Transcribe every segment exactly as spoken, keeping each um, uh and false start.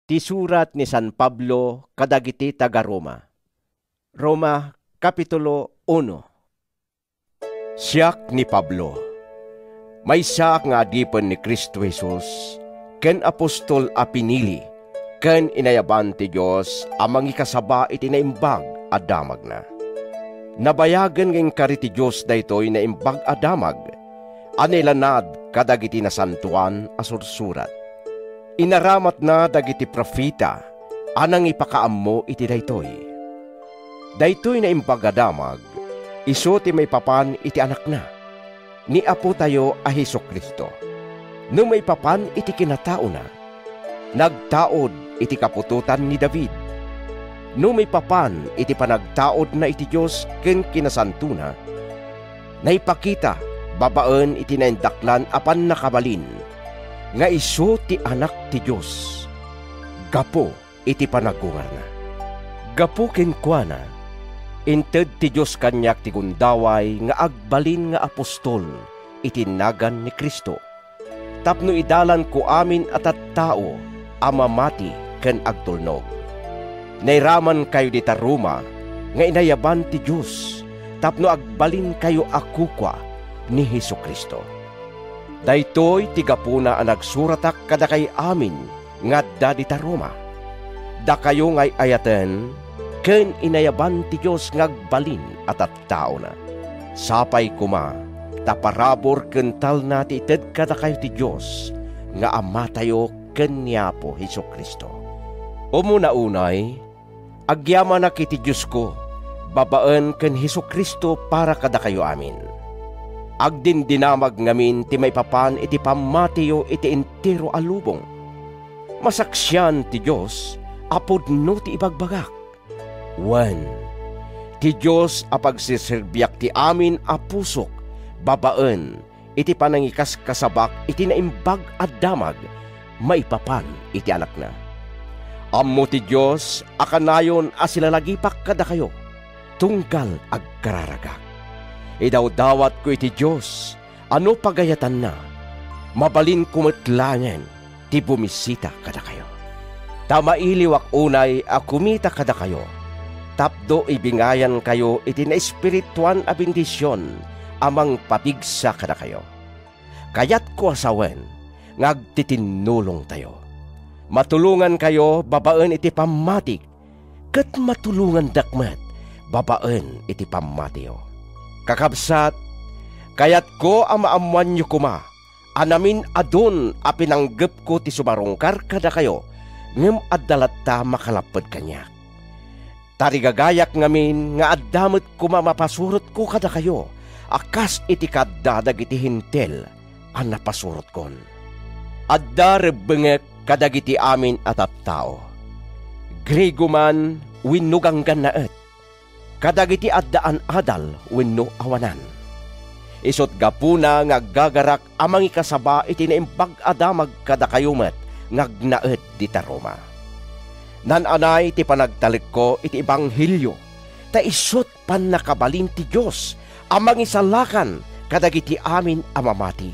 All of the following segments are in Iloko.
Ti surat ni San Pablo kadagiti taga-Roma. Roma, Kapitulo uno. Siak ni Pablo, maysaak nga adipen ni Cristo Jesus ken apostol a pinili ken inayaban ti Dios a mangikasaba iti naimbag a damagna. Nabayagen nga inkari ti Dios daytoy naimbag a damag a nailanad kadagiti nasantoan a sursurat. Inaramatna dagiti profeta a nangipakaammo iti daytoy. Daytoy naimbag a damag, isu ti maipapan iti Anakna, ni Apotayo a Jesu-Cristo. No maipapan iti kinataona, nagtaud iti kaputotan ni David. No maipapan iti panagtaudna iti Dios ken kinasantona, naipakita babaen iti naindaklan a pannakabalin nga isu ti Anak ti Dios gapu iti panagungarna. Gapu kenkuana, inted ti Dios kaniak ti gundaway nga agbalin nga apostol iti nagan ni Cristo, tapno idalanko amin a tattao a mamati ken agtulnog. Nairamankayo dita Roma nga inayaban ti Dios tapno agbalinkayo a kukua ni Jesu-Cristo. Daytoy ti gapuna a nagsuratak kadakay amin nga adda dita Roma. Dakayo nga ay-ayaten ken inayaban ti Dios nga agbalin a tattaona. Sapay koma ta parabur ken talna ti ited kadakayo ti Dios nga Amatayo ken ni Apo Jesu-Cristo. Umuna unay, agyamanak iti Diosko babaen ken Jesu-Cristo para kadakayo amin. Agdindinamag ngamin ti maipapan iti pammatiyo iti entero a lubong. Masaksian ti Dios a pudno ti ibagbagak. Wen, ti Dios a pagserserbiak ti amin a pusok babaen iti panangikaskasabak iti naimbag a damag maipapan iti Anakna. Ammo ti Dios a kanayon a silalagipak kadakayo, tunggal agkararagak. Idawdawatko iti Dios a no pagayatanna, mabalinko met laengen ti bumisita kadakayo. Ta mailiwak unay a kumita kadakayo, tapno ibingayankayo iti naespirituan a bendision a mangpapigsa kadakayo. Kayatko a sawen nga agtitinnulongtayo. Matulongankayo babaen iti pammatik, ket matulongandak met babaen iti pammatiyo. Kakabsat, kayatko a maammoanyo koma a namin-adun a pinanggepko ti sumarungkar kadakayo, ngem adda latta makalapped kaniak. Tarigagayak ngamin nga adda met koma mapasurotko kadakayo a kas iti kaadda dagiti Hentil a napasurotkon. Adda rebbengek kadagiti amin a tattao, Griego man wenno ganggannaet, kadagiti addaan adal wenno awanan. Isut' gapuna nga aggagarak a mangikasaba iti Naimbag a Damag kadakayo met nga agnaed dita Roma. Naan-anay ti panagtalekko iti ebanghelio, ta isut' pannakabalin ti Dios a mangisalakan kadagiti amin a mamati,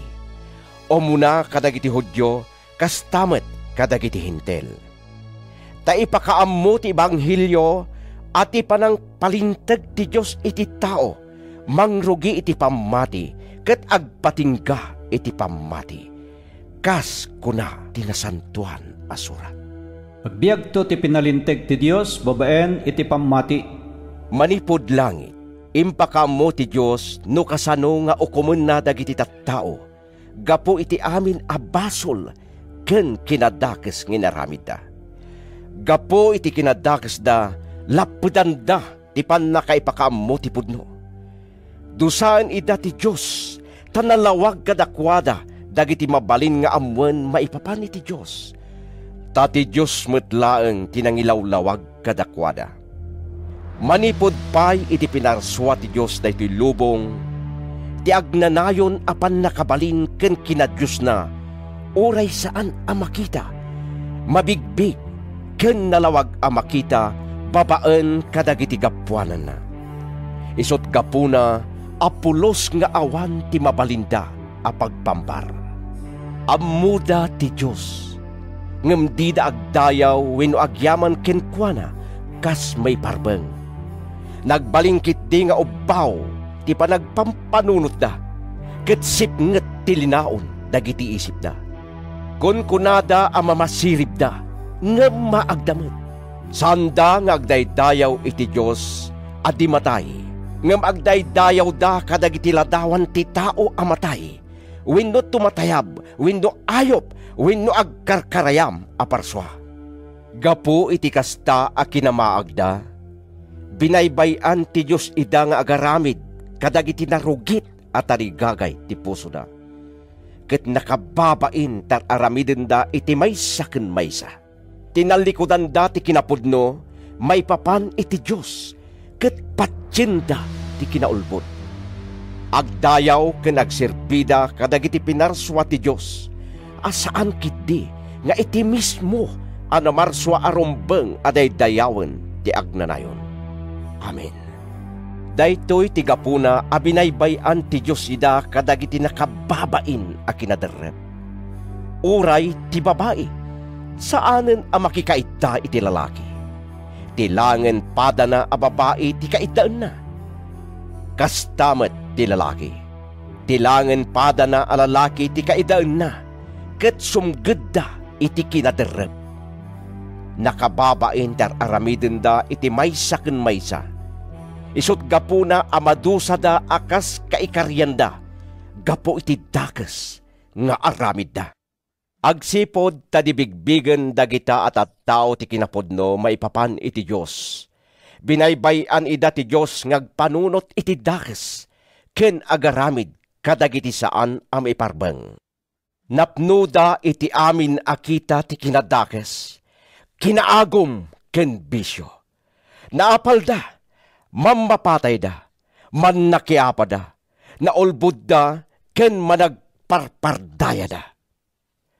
umuna kadagiti Judio, kasta met kadagiti Hentil. Ta ipakaammo ti ebanghelio a ti panangpalinteg ti Dios iti tao mangrugi iti pammati ket agpatingga iti pammati, kas kuna ti Nasantoan a Surat. Agbiagto ti pinalinteg ti Dios babaen iti pammati. Manipud langit, impakaammo ti Dios no kasano nga ukomenna dagiti tattao gapu iti amin a basol ken kinadakes nga inaramidda. Gapu iti kinadakesda, lappedanda ti pannakaipakaammo ti pudno. Dusaen ida ti Dios, ta nalawag kadakuada dagiti mabalin nga ammoen maipapan iti Dios. Ta ti Dios met laeng ti nangilawlawag kadakuada. Manipud pay iti pinarsua ti Dios daytoy lubong, ti agnanayon a pannakabalin ken kinadiosna, uray saan a makita, mabigbig, ken nalawag a makita babaen kadagiti gapuananna. Isut' gapuna a pulos nga awan ti mabalinda a pagpambar. Ammoda ti Dios. ngem dida agdayaw wenno agyaman kenkuana kas maiparbeng. Nagbalin ketdi nga ubbaw ti panagpampanunotda, ket sipnget ti linaon dagiti isipda. Kunkunada a mamasiribda, ngem maagda met. Saanda nga agdaydayaw iti Dios a di matay, ngem agdaydayawda kadagiti ladawan ti tao a matay, wenno tumatayab, wenno ayup, wenno agkarkarayam a parsua. Gapu iti kasta a kinamaagda, binaybay-an ti Dios ida nga agaramid kadagiti narugit a tarigagay ti pusoda, ket nakababain ti ar-aramidenda iti maysa ken maysa. Tinallikudanda ti kinapudno maipapan iti Dios, ket patienda ti kinaulbod. Agdayaw ken agserbida kadagiti pinarsua ti Dios, a saan ketdi nga iti mismo a namarsua a rumbeng a daydayawen ti agnanayon. Amen. Daytoy ti gapuna a binaybay-an ti Dios ida kadagiti nakababain a kinaderrep. Uray ti babai, saanen a makikaidda iti lalaki. Ti laengen padana a babai ti kaiddaenna. Kasta met ti lalaki. Ti laengen padana a lalaki ti kaiddaenna, ket sumgedda iti kinaderrep. Nakababain ti ar-aramidenda iti maysa ken maysa. Isut' gapuna a madusada a kas kaikarianda gapu iti dakes nga aramidda. Agsipud ta di bigbigen dagita a tattao ti kinapudno maipapan iti Dios, binaybay-an ida ti Dios nga agpanunot iti dakes ken agaramid kadagiti saan a maiparbeng. Napnoda iti amin a kita ti kinadakes, kinaagum ken bisio. Naapalda, mammapatayda, mannakiapada, naulbodda ken managparpardayada.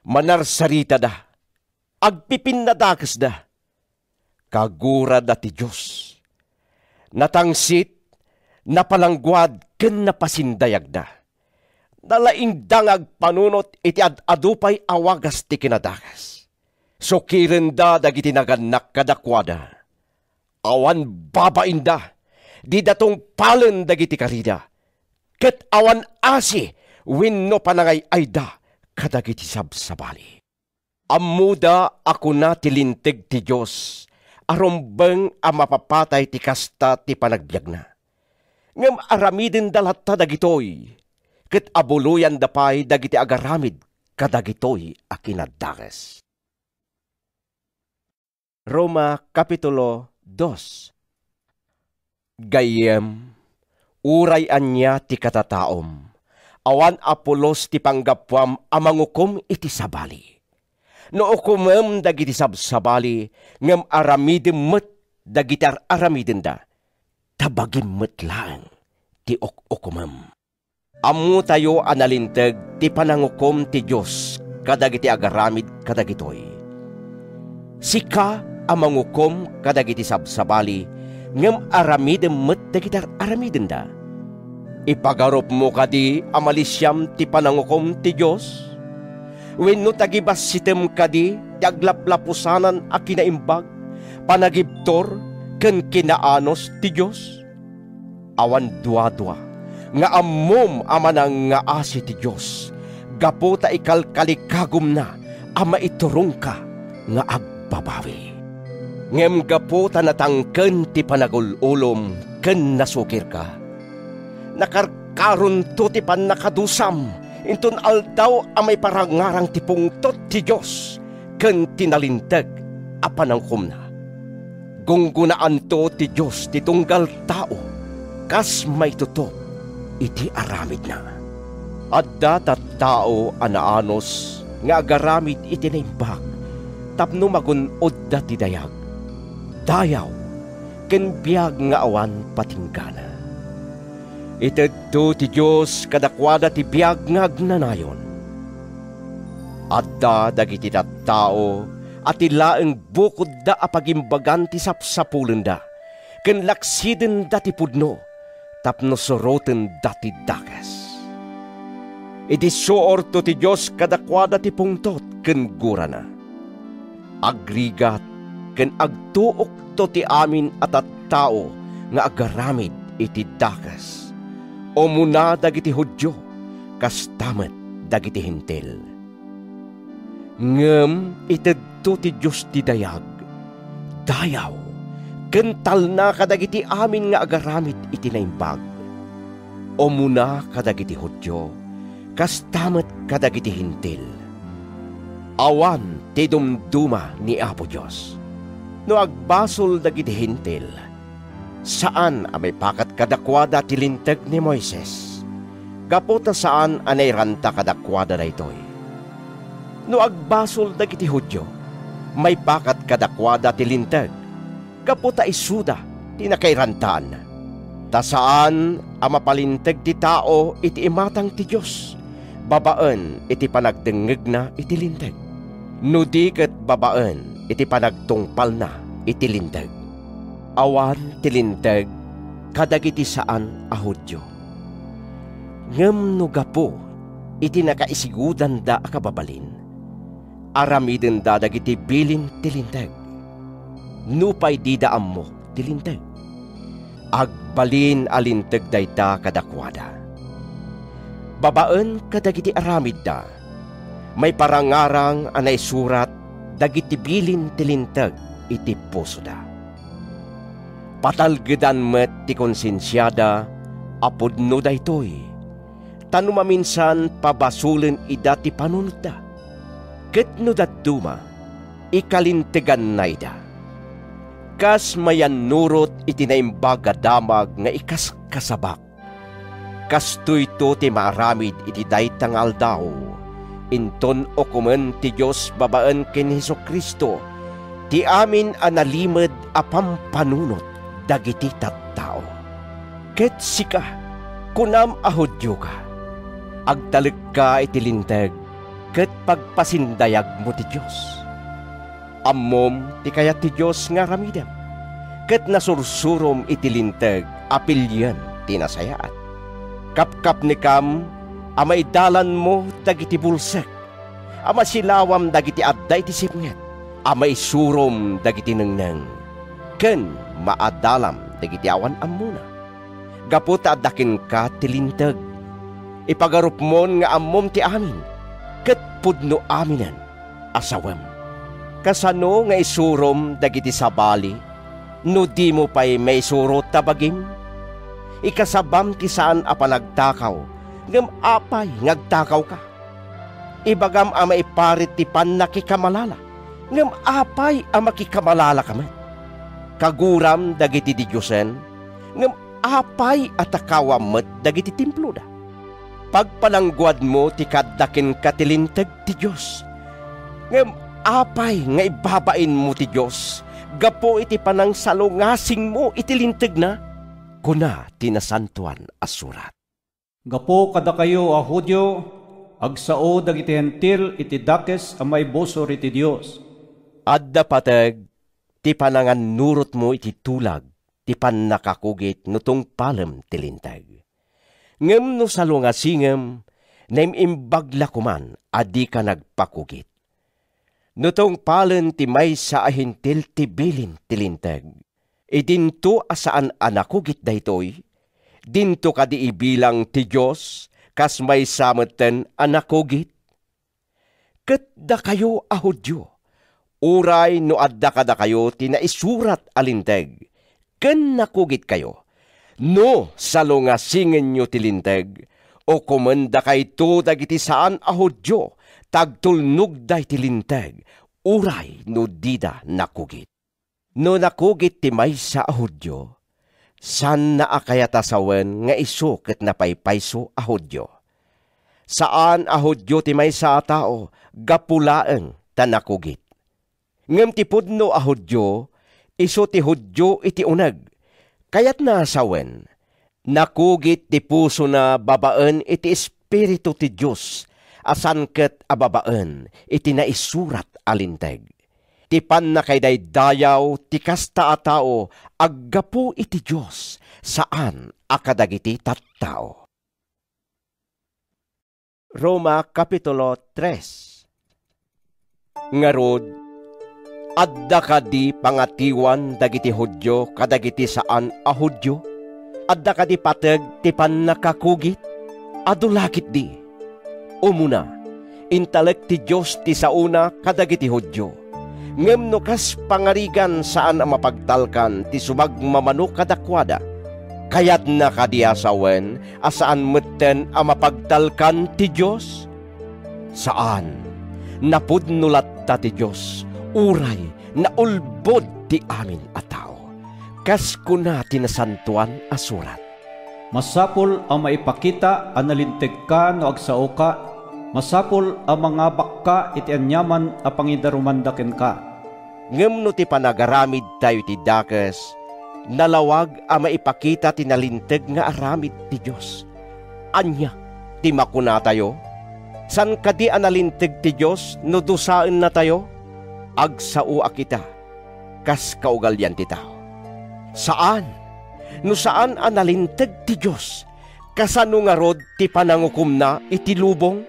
Manarsaritada, agpipinnadakesda. Kagurada ti Dios. Natangsit, napalangguad ken napasindayagda. Nalaingda nga agpanunot iti ad-adu pay a wagas ti kinadakes. Sukirenda dagiti nagannak kadakuada. Awan babainda, dida tungpalen dagiti karida, ket awan asi wenno panangay-ayda kadagiti sabsabali. Ammoda a kuna ti Linteg ti Dios a rumbeng a mapapatay ti kasta ti panagbiagna. Ngem aramidenda latta dagitoy, ket abuloyanda pay dagiti agaramid kadagitoy a kinadakes. Roma, Kapitulo dos. Gayyem, uray ania ti katataom, awan a pulos ti panggapuam a mangukom iti sabali. No ukomem dagiti sabsabali, ngem aramidem met dagiti ar-aramidenda, ta bagim met laeng ti uk-ukomem. Ammotayo a nalinteg ti panangukom ti Dios kadagiti agaramid kadagitoy. Sika a mangukom kadagiti sabsabali, ngem aramidem met dagiti ar-aramidenda. Ipagarupmo kadi a malisiam ti panangukom ti Dios? Wenno tagibassitem kadi ti aglaplapusanan a kinaimbag, panagibtur, ken kinaanus ti Dios? Awan duadua nga ammom a manangngaasi ti Dios gapu ta ikalkalikagumna a maiturongka nga agbabawi. Ngem gapu ta natangken ti panagul-ulom ken nasukirka, nakarkaronto ti pannakadusam inton aldaw a maiparangarang ti pungtot ti Dios ken ti nalinteg a panangukomna. Gunggonaanto ti Dios ti tunggal tao kas maitutup iti aramidna. Adda tattao a naanus nga agaramid iti naimbag tapno magun-odda ti dayag, dayaw, ken biag nga awan patinggana. Itedto ti Dios kadakuada ti biag nga agnanayon. Adda dagiti tattao a ti laeng bukodda a pagimbagan ti sapsapulenda ken laksidenda ti pudno tapno surotenda ti dakes. Idi suorto ti Dios kadakuada ti pungtot ken gurana. agrigat, ken agtuokto ti amin a tattao nga agaramid iti dakes, umuna dagiti Judio, kasta met dagiti Hentil. Ngem itedto ti Dios ti dayag, dayaw, ken talna kadagiti amin nga agaramid iti naimbag, umuna kadagiti Judio, kasta met kadagiti Hentil. Awan ti dumduma ni Apo Dios. No agbasol dagiti Hentil, saan a maipakat kadakuada ti Linteg ni Moises, gapu ta saan a nairanta kadakuada daytoy. No agbasol dagiti Judio, maipakat kadakuada ti Linteg, gapu ta isuda ti nakairantaanna. Ta saan a mapalinteg ti tao iti imatang ti Dios babaen iti panagdengngegna iti Linteg, no di ket babaen iti panagtungpalna iti Linteg. Awan ti Linteg kadagiti saan a Judio. Ngem no gapu iti nakaisigudanda a kababalin, aramidenda dagiti bilin ti Linteg, nupay dida ammo ti Linteg, agbalin a Linteg dayta kadakuada. Babaen kadagiti aramidda, maiparangarang a naisurat dagiti bilin ti Linteg iti pusoda. Patalgedan met ti konsensiada a pudno daytoy, ta no maminsan pabasolen ida ti panunotda, ket no dadduma, ikalinteganna ida. Kas mayannurot iti Naimbag a Damag nga ikaskasabak, kastoyto ti maaramid iti dayta nga aldaw, inton ukomen ti Dios babaen ken Jesu-Cristo ti amin a nalimed a pampanunot dagiti tattao. Ket sika, kunam a Judioka, agtalekka iti Linteg ket pagpasindayagmo ti Dios. Ammom ti kayat ti Dios nga aramidem, ket nasursurom iti Linteg a pilien ti nasayaat. Kapkapnekam a maidalanmo dagiti bulsek, a masilawam dagiti adda iti sipnget, a maisurom dagiti nengneng, ken maadalam dagiti awan ammona. Gapu ta adda kenka ti Linteg, ipagarupmon nga ammom ti amin, ket pudno aminen a sawem. Kasano nga isurom dagiti sabali no dimo pay maisuro ta bagim? Ikasabam ti saan a panagtakaw, ngem apay nga agtakawka? Ibagam a maiparit ti pannakikamalala, ngem apay a makikamalala ka met? Kaguram dagiti didiosen, ngem apay a takawam met dagiti temploda? Pagpalangguadmo ti kaadda kenka ti Linteg ti Dios, ngem apay nga ibabainmo ti Dios gapu iti panangsalungasingmo iti Lintegna? Kuna ti Nasantoan a Surat. Gapu kadakayo a Judio, agsao dagiti Hentil iti dakes a maibusor iti Dios. Adda pateg ti panangannurotmo iti tulag ti pannakakugit no tungpalem ti Linteg. Ngem no salungasingem, naim-imbag la koman a dika nagpakugit. No tungpalen ti maysa a Hentil ti bilin ti Linteg, idinto a saan a nakugit daytoy, dinto kadi ibilang ti Dios kas maysa metten a nakugit? Ket dakayo a Judio, uray no adda kadakayo ti naisurat a Linteg, ken nakugitkayo, no salungasingenyo ti Linteg, ukomendakayto dagiti saan a Judio ta agtulnogda iti Linteg, uray no dida nakugit. No nakugit ti maysa a Judio, saanna a kayat a sawen nga isu ket napaypayso a Judio. Saan a Judio ti maysa a tao gapu laeng ta nakugit. Ngem ti pudno a Judio, isu ti Judio iti uneg. Kayatna a sawen, nakugit ti pusona babaen iti Espiritu ti Dios a saan ket a babaen iti naisurat a Linteg. Ti pannakaidaydayaw ti kasta a tao aggapu iti Dios, saan a kadagiti tattao. Roma Kapitulo tres. Ngarud, Adda kadi pangatiwan dagiti Judio kadagiti saan a Judio? Adda kadi pateg ti pannakakugit? Adu la ketdi. Umuna, intalek ti Dios ti saona kadagiti Judio. Ngem no kas pangarigan, saan a mapagtalkan ti sumagmamano kadakuada. Kayatna kadi a sawen a saan metten a mapagtalkan ti Dios? Saan. Napudno latta ti Dios, uray naulbod ti amin a tao. Kas kuna ti Nasantoan a Surat, "Masapul a maipakita a nalinteg ka no agsaoka, masapul a mangabakka iti aniaman a pangidarumanda kenka." Ngem no ti panagaramidtayo iti dakes, nalawag a maipakita ti nalinteg nga aramid ti Dios. Ania ti makunatayo? Saan kadi a nalinteg ti Dios no dusaennatayo? Agsaoak ita, kas kaugalian ti tao? Saan! No saan a nalinteg ti Dios, kasano ngarud ti panangukomna iti lubong?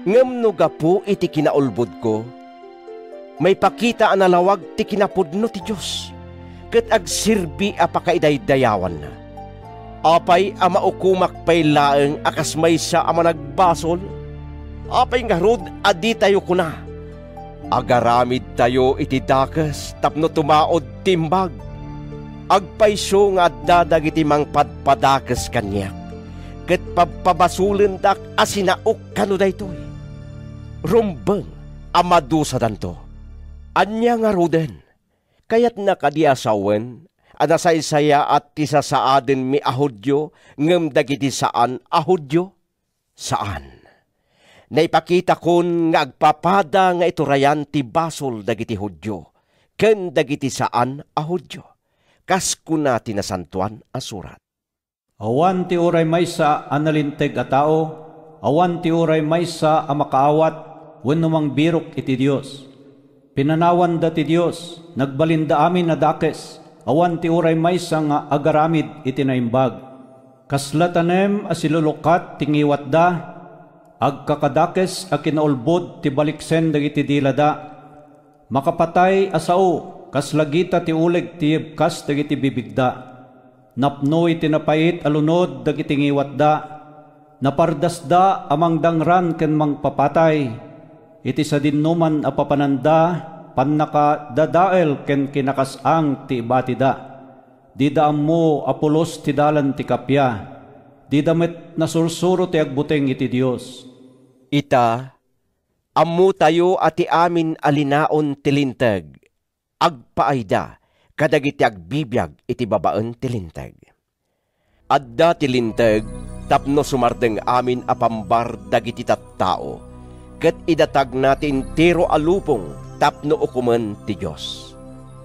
Ngem no gapu iti kinaulbodko, maipakita a nalawag ti kinapudno ti Dios, ket agserbi a pakaidaydayawanna. Apay a maukomak pay laeng a kas maysa a managbasol? Apay ngarud a ditayo kuna, "Agaramidtayo iti dakes tapno tumaud ti imbag"? Agpayso nga adda dagiti mangpadpadakes kaniak, ket pabpabasolendak a sinaok kano daytoy. Rumbeng a madusadanto. Ania ngaruden? Kayatna kadi a sawen a nasaysayaat ti sasaadenmi a Judio ngem dagiti saan a Judio? Saan. Naipakitakon nga agpapada nga iturayan ti basol dagiti Judio ken dagiti saan a Judio, kas kuna ti Nasantoan a Surat, "Awan ti uray maysa a nalinteg a tao, awan ti uray maysa a makaawat wenno mangbirok iti Dios. Pinanawanda ti Dios, nagbalinda amin a dakes, awan ti uray maysa nga agaramid iti naimbag. Kasla tanem a silulukat ti ngiwatda, agkakadakes a kinaulbod ti baliksen dagiti dilada. Makapatay a sao, kasla gita ti uleg ti yebkas dagiti bibigda. Napnoy ti napait a lunod dagiti ngiwatda. Napardasda a mangdangran ken mangpapatay. Iti sadinoman a papananda, pannakadadael ken kinakas-ang ti ibatida. Dida ammo a pulos ti dalan ti kappia. Dida met nasursuro ti agbuteng iti Dios." Ita, ammotayo a ti amin a linaon ti Linteg agpaayda kadagiti agbibiag iti babaen ti Linteg. Adda ti Linteg tapno sumardeng amin a pambar dagiti tattao, ket idatagna ti entero a lubong tapno ukomen ti Dios.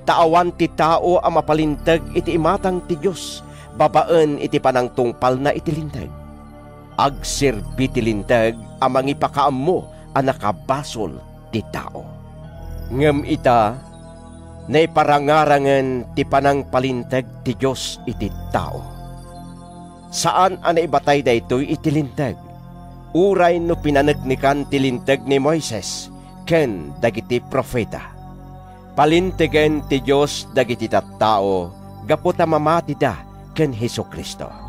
Ta awan ti tao a mapalinteg iti imatang ti Dios babaen iti panangtungpalna iti Linteg. Agserbi ti Linteg a mangipakaammo a nakabasol ti tao. Ngem ita, naiparangarangen ti panangpalinteg ti Dios iti tao. Saan a naibatay daytoy iti Linteg, uray no pinaneknekan ti Linteg ni Moises ken dagiti profeta. Palintegen ti Dios dagiti tattao gapu ta mamatida ken Jesu-Cristo.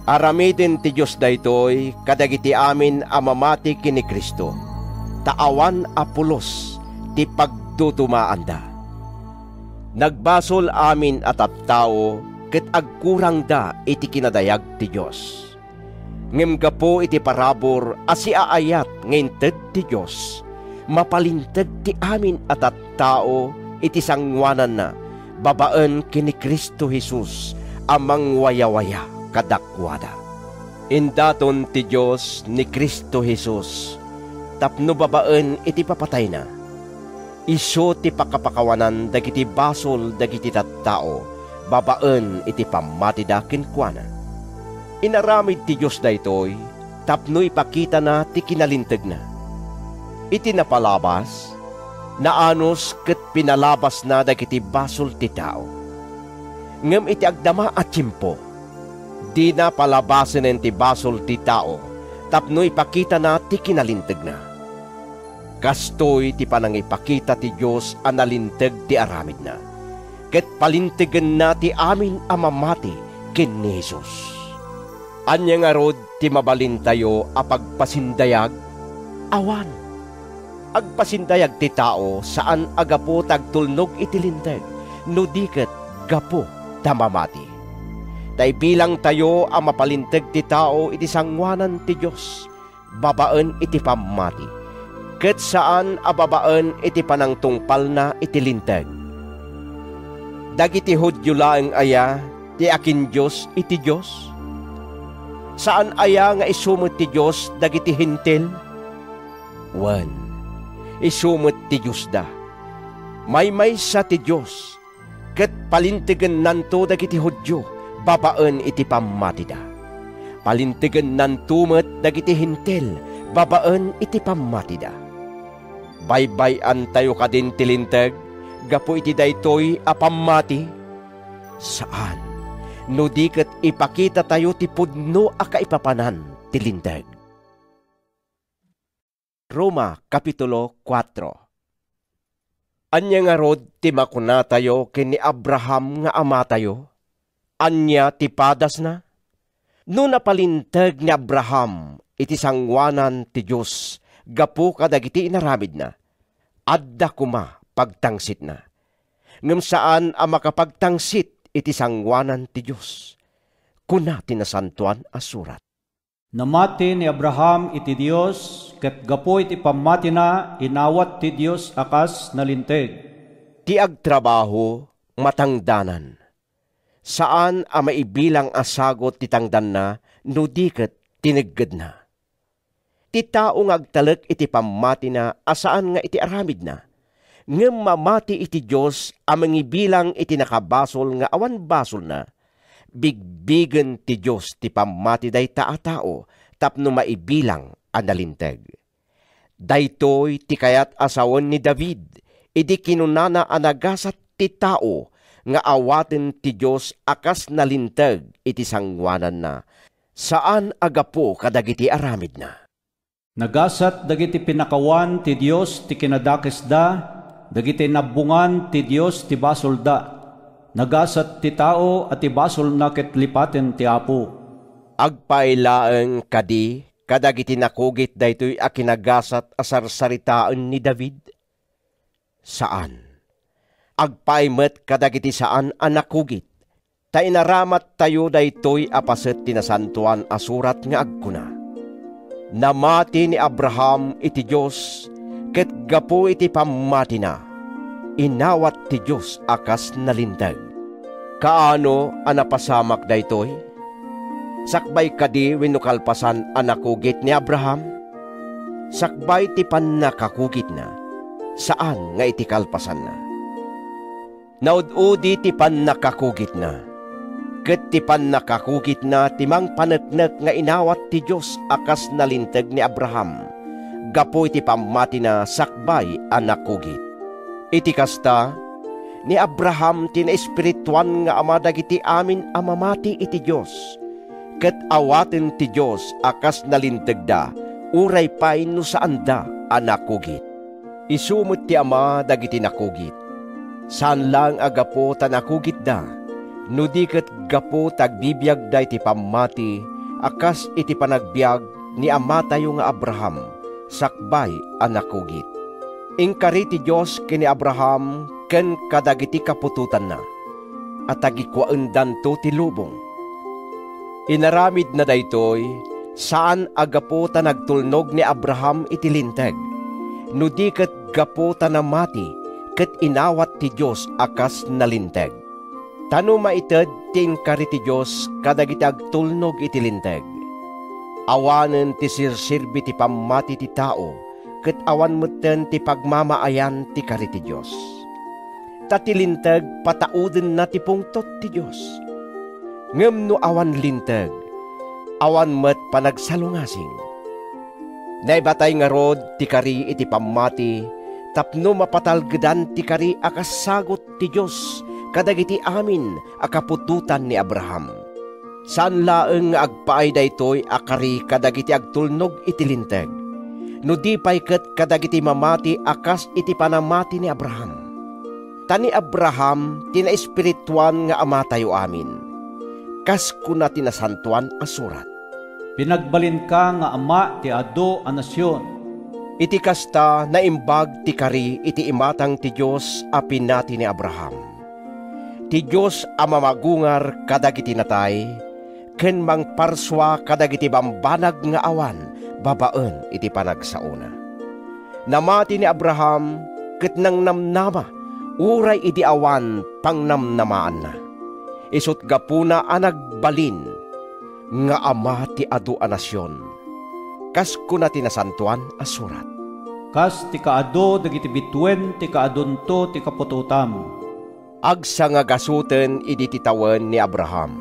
Aramiden ti Dios daytoy kadagiti amin a mamati ken ni Cristo, ta awan a pulos ti pagdudumaanda. Nagbasol amin a tattao ket agkurangda iti kinadayag ti Dios. Ngem gapu iti parabur a siaayat nga inted ti Dios, mapalinteg ti amin a tattao iti sangoananna babaen ken ni Cristo Jesus a mangwayawaya kadakuada. Indaton ti Dios ni Cristo Jesus tapno babaen iti papatayna, isu ti pakapakawanan dagiti basol dagiti tattao babaen iti pammatida kenkuana. Inaramid ti Dios daytoy tapno ipakitana ti kinalintegna. Iti napalabas, naanus ket pinalabasna dagiti basol ti tao. Ngem iti agdama a tiempo, dina palabasenen ti basol ti tao tapno ipakitana ti kinalintegna. Kastoy ti panangipakita ti Dios a nalinteg ti aramidna, ket palintegenna ti amin a mamati ken ni Jesus. Ania ngarud ti mabalintayo a pagpasindayag? Awan! Agpasindayag ti tao saan a gapu ta agtulnog iti linteg, no di ket gapu ta mamati. Ta ibilangtayo a mapalinteg ti tao iti sangoanan ti Dios babaen iti pammati, ket saan a babaen iti panangtungpalna iti linteg. Dagiti Judio laeng aya ti akindios iti Dios? Saan aya nga isu met ti Dios dagiti Hentil? Wen, isu met ti Diosda. Maymaysa ti Dios, ket palintegennanto dagiti Judio babaen iti pammatida. Palintegennanto met dagiti Hentil babaen iti pammatida. Baybay-antayo kadin ti linteg gapu iti daytoy a pammati? Saan, no di ket ipakitatayo ti pudno a kaipapanan ti linteg. Roma, Kapitulo kuatro. Ania ngarud ti makunatayo ken ni Abraham nga amatayo? Ania ti padasna? No napalinteg ni Abraham iti sangoanan ti Dios gapu kadagiti inaramidna, adda koma pagtangsitna. Ngem saan a makapagtangsit iti sangoanan ti Dios. Kuna ti Nasantoan a Surat, "Namati ni Abraham iti Dios, ket gapu iti pammatina, inawat ti Dios a kas nalinteg." Ti agtrabaho, matangdanan. Saan a maibilang a sagut ti tangdanna no di ket tineggedna. Ti tao nga agtalek iti pammatina a saan nga iti aramidna, ngem mamati iti Dios a mangibilang iti nakabasol nga awan basolna, bigbigen ti Dios ti pammati dayta a tao tapno maibilang a nalinteg. Daytoy ti kayat a sawen ni David idi kinunana a nagasat ti tao nga awaten ti Dios a kas nalinteg iti sangoananna, saan a gapu kadagiti aramidna. Nagasat dagiti pinakawan ti Dios ti kinadakesda, dagiti nabbongan ti Dios ti basolda. Nagasat ti tao a ti basolna ket lipaten ti Apo. Agpaay laeng kadi kadagiti nakugit daytoy a kinagasat a sarsaritaen ni David? Saan. Agpaay met kadagiti saan a nakugit, ta inaramattayo daytoy a paset ti Nasantoan a Surat nga agkuna, "Namati ni Abraham iti Dios, ket gapu iti pammatina, inawat ti Dios a kas nalinteg." Kaano a napasamak daytoy? Sakbay kadi wenno kalpasan a nakugit ni Abraham? Sakbay ti pannakakugitna, saan nga iti kalpasanna. Naud-udi ti pannakakugitna, ket ti pannakakugitna ti mangpaneknek nga inawat ti Dios a kas nalinteg ni Abraham gapu iti pammatina sakbay a nakugit. Iti kasta, ni Abraham ti naespirituan nga ama dagiti amin a mamati iti Dios, ket awaten ti Dios a kas nalintegda uray pay no saanda a nakugit. Isu met ti ama dagiti nakugit. Saan laeng a gapu ta nakugitda, no di ket gapu ta agbibiagda iti pammati a kas iti panagbiag ni amatayo nga Abraham sakbay a nakugit. Inkari ti Dios ken ni Abraham ken kadagiti kaputotanna a tagikuaendanto ti lubong. Inaramidna daytoy saan a gapu ta nagtulnog ni Abraham iti Linteg, no di ket gapu ta namati ket inawat ti Dios a kas nalinteg. Ta no maited ti inkari ti Dios kadagiti agtulnog iti Linteg, awanen ti serserbi ti pammati ti tao ket awan metten ti pagmamaayan ti kari ti Dios. Ta ti Linteg pataudenna ti pungtot ti Dios. Ngem no awan Linteg, awan met panagsalungasing. Naibatay ngarud ti kari iti pammati tapno mapatalgedan ti kari a kas sagut ti Dios kadagiti amin a kaputotan ni Abraham. Saan laeng nga agpaay daytoy a kari kadagiti agtulnog iti Linteg, no di pay ket kadagiti mamati a kas iti panamati ni Abraham. Ta ni Abraham ti naespirituan nga amatayo amin, kas kuna ti Nasantoan a Surat, "Pinagbalinka nga ama ti adu a nasion." Iti kasta, naimbag ti kari iti imatang ti Dios a pinati ni Abraham. Ti Dios a mamagungar kadagiti natay ken mangparsua kadagiti bambanag nga awan babaen iti panagsaona. Namati ni Abraham ket nangnamnama uray idi awan pangnamnamaanna. Isut' gapuna a nagbalin nga ama ti adu a nasion, kas kuna ti Nasantoan a Surat, "Kas ti kaadu dagiti bituen ti kaadunto ti kaputotam." Agsangagasuten idi ti tawen ni Abraham.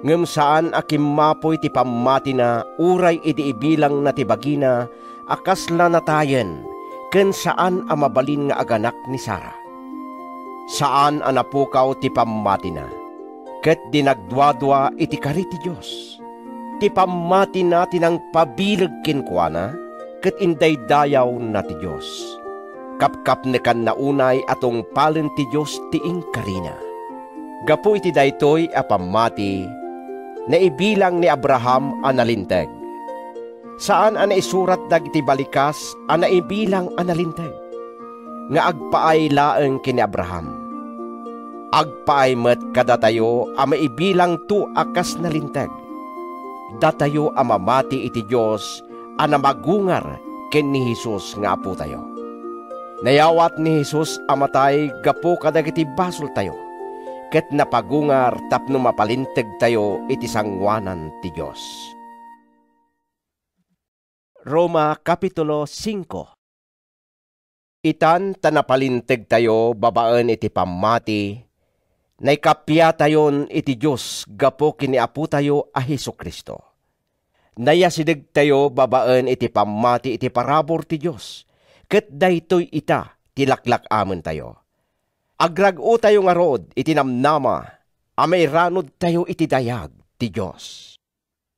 Ngem saan a kimmapuy ti pammatina uray idi ibilangna ti bagina a kasla natayen ken saan a mabalin nga aganak ni Sara. Saan a napukaw ti pammatina, ket di nagduadua iti kari ti Dios. Ti pammatina ti nangpabileg kenkuana, ket indaydayawna ti Dios. Kapkapnekanna unay a tungpalen ti Dios ti inkarina. Gapu iti daytoy a pammati, naibilang ni Abraham a nalinteg. Saan a naisurat dagiti balikas a naibilang a nalinteg, nga agpaay laeng ken ni Abraham. Agpaay met kadatayo a maibilangto a kas nalinteg, datayo a mamati iti Dios a namagungar ken ni Jesus nga Apotayo. Nayawat ni Jesus a matay gapu kadagiti basoltayo, ket napagungar tapno mapalintegtayo iti sangoanan ti Dios. Roma, Kapitulo singko. Itan ta napalintegtayo babaen iti pammati, naikappiatayon iti Dios gapu ken ni Apotayo a Jesu-Cristo. Nayasidegtayo babaen iti pammati iti parabur ti Dios, ket daytoy ita ti laklak-amentayo. Agrag-otayo ngarud iti namnama a mairanudtayo iti dayag ti Dios.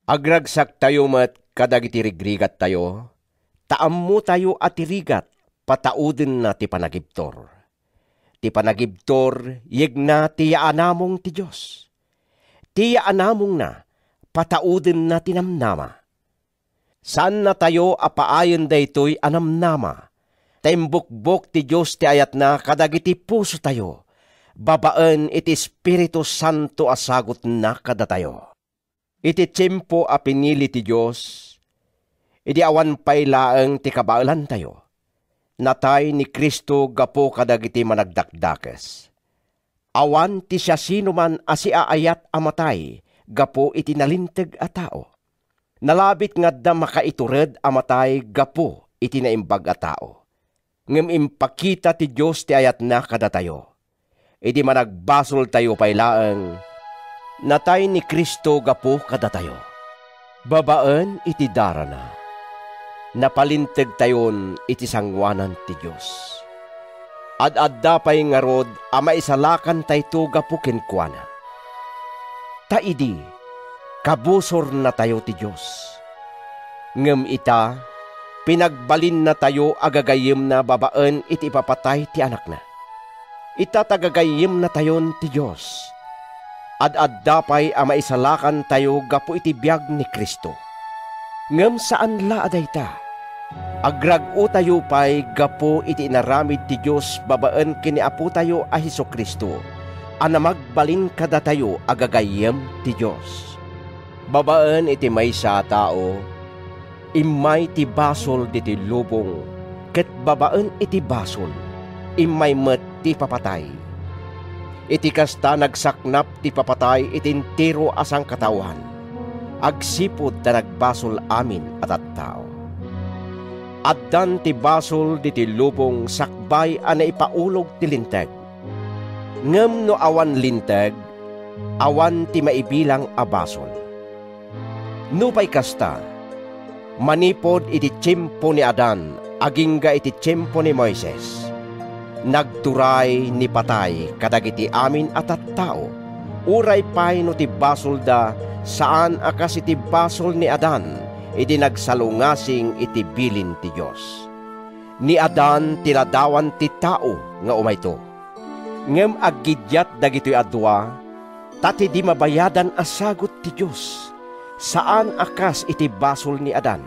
Agragsaktayo met kadagiti rigrigattayo, ta ammotayo a ti rigat pataudenna ti panagibtur. Ti panagibtur, yegna ti yaanamong ti Dios. Ti yaanamongna, pataudenna ti namnama. Saannatayo a paayen daytoy a namnama, ta imbukbok ti Dios ti ayatna kadagiti pusotayo, babaen iti Espiritu Santo a sagutna kadatayo. Iti tiempo a pinili ti Dios, idi awan pay laeng ti kabaelantayo, natay ni Cristo gapu kadagiti managdakdakes. Awan ti siasinoman a siaayat a matay gapu iti nalinteg a tao. Nalabit nga adda makaitured a matay gapu iti naimbag a tao. Ngem impakita ti Dios ti ayatna kadatayo. Idi managbasoltayo pay laeng, natay ni Cristo gapu kadatayo. Babaen iti darana, napalintegtayon iti sangoanan ti Dios. Ad-adda pay ngarud a maisalakantayto gapu kenkuana. Ta idi, kabusornatayo ti Dios. Ngem ita, pinagbalinnatayo a gagayyemna babaen iti ipapatay ti Anakna. Ita ta gagayyemnatayon ti Dios. Ad-adda pay a maisalakantayo gapu iti biag ni Cristo. Ngem saan la a dayta. Agrag-otayo pay gapu iti inaramid ti Dios babaen ken ni Apotayo a Jesu-Cristo a namagbalin kadatayo a gagayyem ti Dios. Babaen iti maysa a tao, immay ti basol ditoy lubong, ket babaen iti basol, immay met ti papatay. Iti kasta, nagsaknap ti papatay iti entero a sangkataoan, agsipud ta nagbasol amin a tattao. Addan ti basol ditoy lubong sakbay a naipaulog ti Linteg. Ngem no awan Linteg, awan ti maibilang a basol. Nupay kasta, manipud iti tiempo ni Adan agingga iti tiempo ni Moises, nagturay ni patay kadagiti amin a tattao, uray pay no ti basolda saan a kas iti basol ni Adan idi nagsalungasing iti bilin ti Dios. Ni Adan ti ladawan ti tao nga umayto. Ngem aggiddiat dagitoy a dua, ta ti di mabayadan a sagut ti Dios, saan a kas iti basol ni Adan.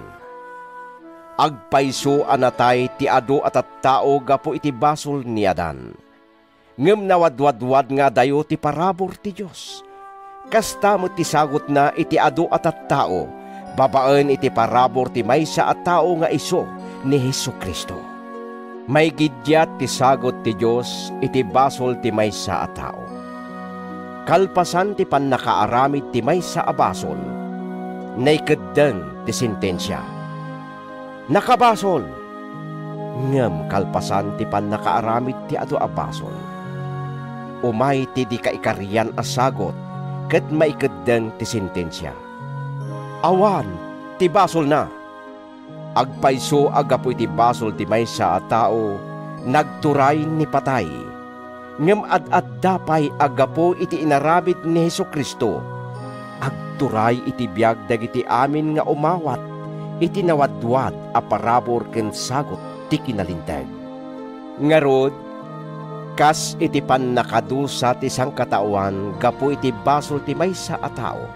Agpayso a natay ti adu a tattao gapu iti basol ni Adan. Ngem nawadwadwad nga adayo ti parabur ti Dios. Kasta met ti sagutna iti adu a tattao babaen iti parabur ti maysa a tao nga isu ni Jesu-Cristo. Maigiddiat ti sagut ti Dios iti basol ti maysa a tao. Kalpasan ti pannakaaramid ti maysa a basol, naikeddeng ti sentensia. Nakabasol! Ngem kalpasan ti pannakaaramid ti adu a basol, umay ti di kaikarian a sagut ket maikeddeng ti sentensia. Awan ti basolna! Agpayso a gapu iti basol ti maysa a tao, nagturay ni patay. Ngem ad-adda pay a gapu iti inaramid ni Jesu-Cristo, agturay iti biag dagiti amin nga umawat iti nawadwad a parabur ken sagut ti kinalinteg. Ngarud, kas iti pannakadusa ti sangkataoan gapu iti basol ti maysa a tao,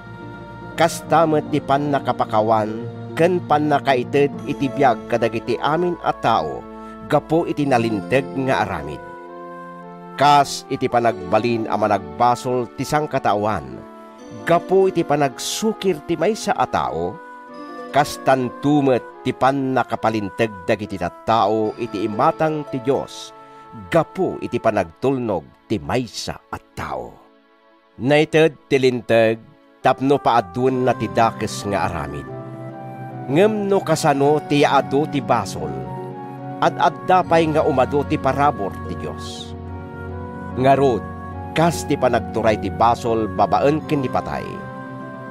kasta met ti pannakapakawan ken pannakaited iti biag kadagiti amin a tao gapu iti nalinteg nga aramid. Kas iti panagbalin a managbasol ti sangkataoan gapu iti panagsukir ti maysa a tao, kastanto met ti pannakapalinteg dagiti tattao iti imatang ti Dios gapu iti panagtulnog ti maysa a tao. Naited ti linteg tapno paaduenna ti dakes nga aramid. Ngem no kasano ti yaadu ti basol, ad-adda pay nga umadu ti parabur ti Dios. Ngarud, kas ti panagturay ti basol babaen ken ni patay,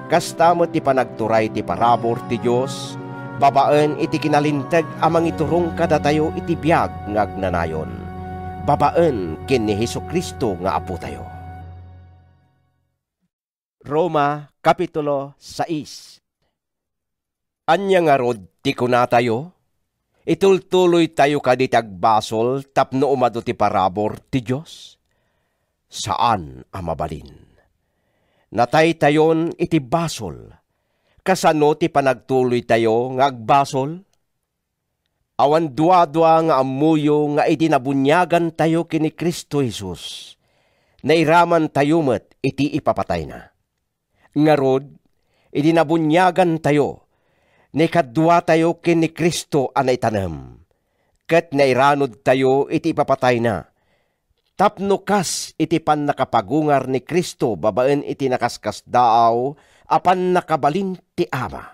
kasta met ti panagturay ti parabur ti Dios babaen iti kinalinteg a mangiturong kadatayo iti biag nga agnanayon, babaen ken ni Jesu-Cristo nga Apotayo. Roma, Kapitulo sais. Ania ngarud ti kunatayo? Itultuloytayo kadi ti agbasol tapno umadu ti parabur ti Dios? Saan a mabalin. Nataytayon iti basol. Kasano ti panagtuloytayo nga agbasol? Awan duadua nga ammoyo nga idi nabuniagantayo ken ni Cristo Jesus, nairamantayo met iti ipapatayna. Ngarud, idi nabuniagantayo, naikaduatayo ken ni Cristo a naitanem, ket nairanudtayo iti ipapatayna, tapno kas iti pannakapagungar ni Cristo babaen iti nakaskasdaaw a pannakabalin ti Ama,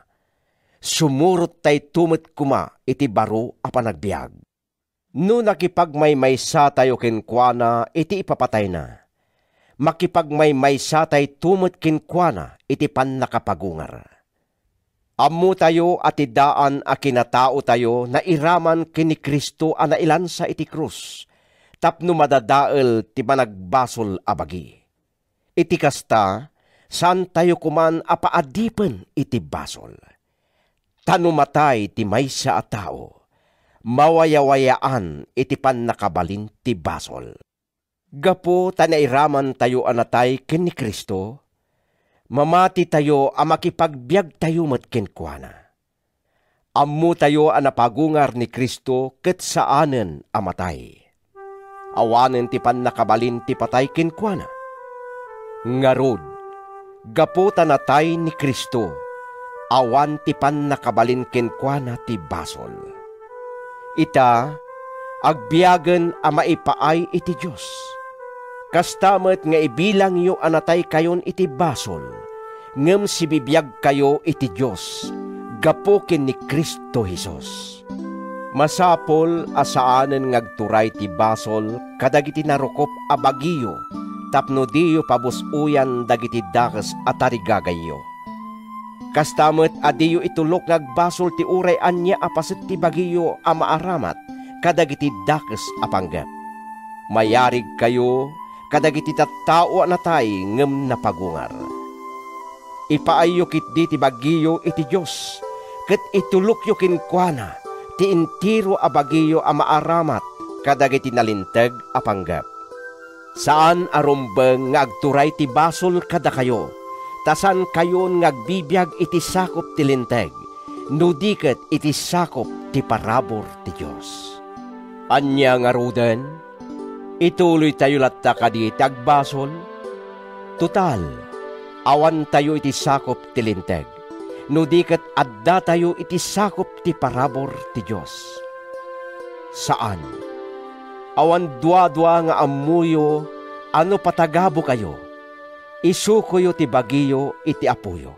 sumurottayto met koma iti baro a panagbiag. No nakipagmaymaysatayo kenkuana iti ipapatayna, makipagmaymaysatayto met kenkuana iti pannakapagungar. Ammotayo a ti daan a kinataotayo nairaman ken ni Cristo a nailansa iti krus tapno madadael ti managbasol a bagi. Iti kasta, saantayo koman a paadipen iti basol. Ta no matay ti maysa a tao, mawayawayaan iti pannakabalin ti basol. Gapu ta nairamantayo a natay ken ni Cristo, mamatitayo a makipagbiagtayo met kenkuana. Ammotayo a napagungar ni Cristo ket saanen a matay. Awanen ti pannakabalin ti patay kenkuana. Ngarud, gapu ta natay ni Cristo, awan ti pannakabalin kenkuana ti basol. Ita, agbiagen a maipaay iti Dios. Kasta met nga ibilangyo a nataykayon iti basol, ngem sibibiagkayo iti Dios gapu ken ni Cristo Jesus. Masapul a saanen nga agturay ti basol kadagiti narukop a bagiyo tapno diyo pabus-oyan dagiti dakes a tarigagayyo. Kasta met a diyo itulok nga agbasol ti uray ania a paset ti bagiyo a maaramat kadagiti dakes a panggep. Mayarigkayo kadagiti tattao a natay ngem napagungar. Ipaayyo ketdi ti bagiyo iti Dios, ket itulokyo kenkuana ti entero a bagiyo a maaramat kadagiti nalinteg a panggep. Saan a rumbeng nga agturay ti basol kadakayo, ta saankayon nga agbibiag iti sakup ti Linteg, no di ket iti sakup ti parabur ti Dios. Ania ngaruden? Ituloytayo latta kadi ti agbasol? Total, awantayo iti sakup ti Linteg, no di ket addatayo iti sakup ti parabur ti Dios. Saan. Awan duadua nga ammoyo a no patagabokayo, isukoyo ti bagiyo iti Apoyo.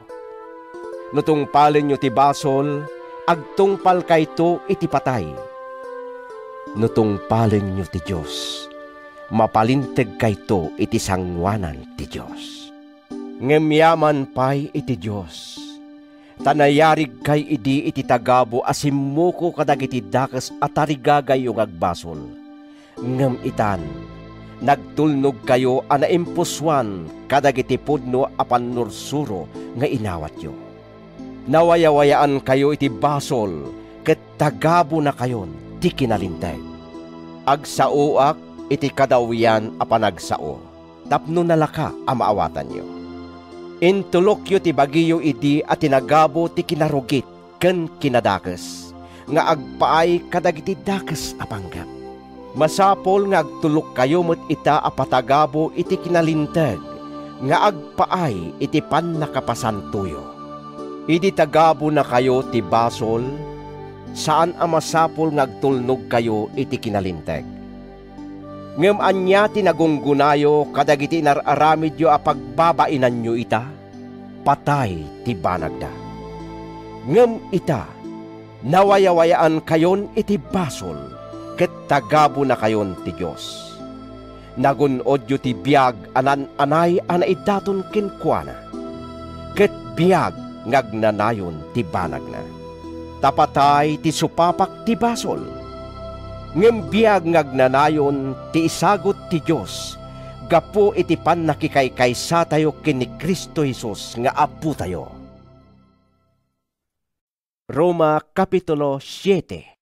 No tungpalenyo ti basol, agtungpalkayto iti patay. No tungpalenyo ti Dios, mapalintegkayto iti sangoanan ti Dios. Ngem yaman pay iti Dios, ta nayarigkay idi iti tagabu a simmuko kadagiti dakes a tarigagayyo nga agbasol. Ngem itan, nagtulnogkayo a naimpusoan kadagiti pudno a pannursuro nga inawatyo. Nawayawayaankayo iti basol ket tagabunakayon ti kinalinteg. Agsaoak iti kadawian a panagsao tapno nalaka a maawatanyo. Intulokyo ti bagiyo idi a tinagabo ti kinarugit ken kinadakes nga agpaay kadagiti dakes a panggep. Masapul nga agtulokkayo met ita a patagabo iti kinalinteg nga agpaay iti pannakapasantoyo. Idi tagabonakayo ti basol, saan a masapul nga agtulnogkayo iti kinalinteg. Ngem ania ti nagunggonayo kadagiti inar-aramidyo a pagbabainanyo ita? Patay ti banagda. Ngem ita, nawayawayaankayon iti basol ket tagabonakayon ti Dios. Nagun-odyo ti biag a naan-anay a naidaton kenkuana, ket biag nga agnanayon ti banagna. Ta patay ti supapak ti basol, ngem biag nga agnanayon ti isagut ti Dios gapu iti pannakikaysatayo ken ni Cristo Jesus nga Apotayo. Roma, Kapitulo siete.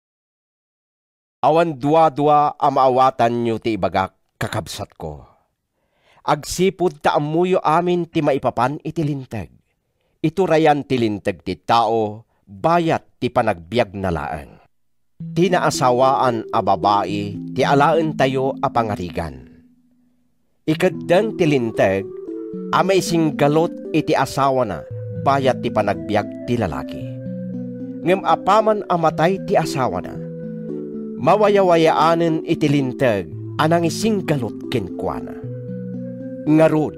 Awan duadua a maawatanyo ti ibagak, kakabsatko. Agsipud ta ammoyo amin ti maipapan iti Linteg, iturayan ti Linteg ti tao bayat ti panagbiagna laeng. Ti naasawaan a babai ti alaentayo a pangarigan. Ikeddeng ti Linteg a maisinggalut iti asawana bayat ti panagbiag ti lalaki. Ngem apaman a matay ti asawana, mawayawayaanen iti Linteg a nangisinggalut kenkuana. Ngarud,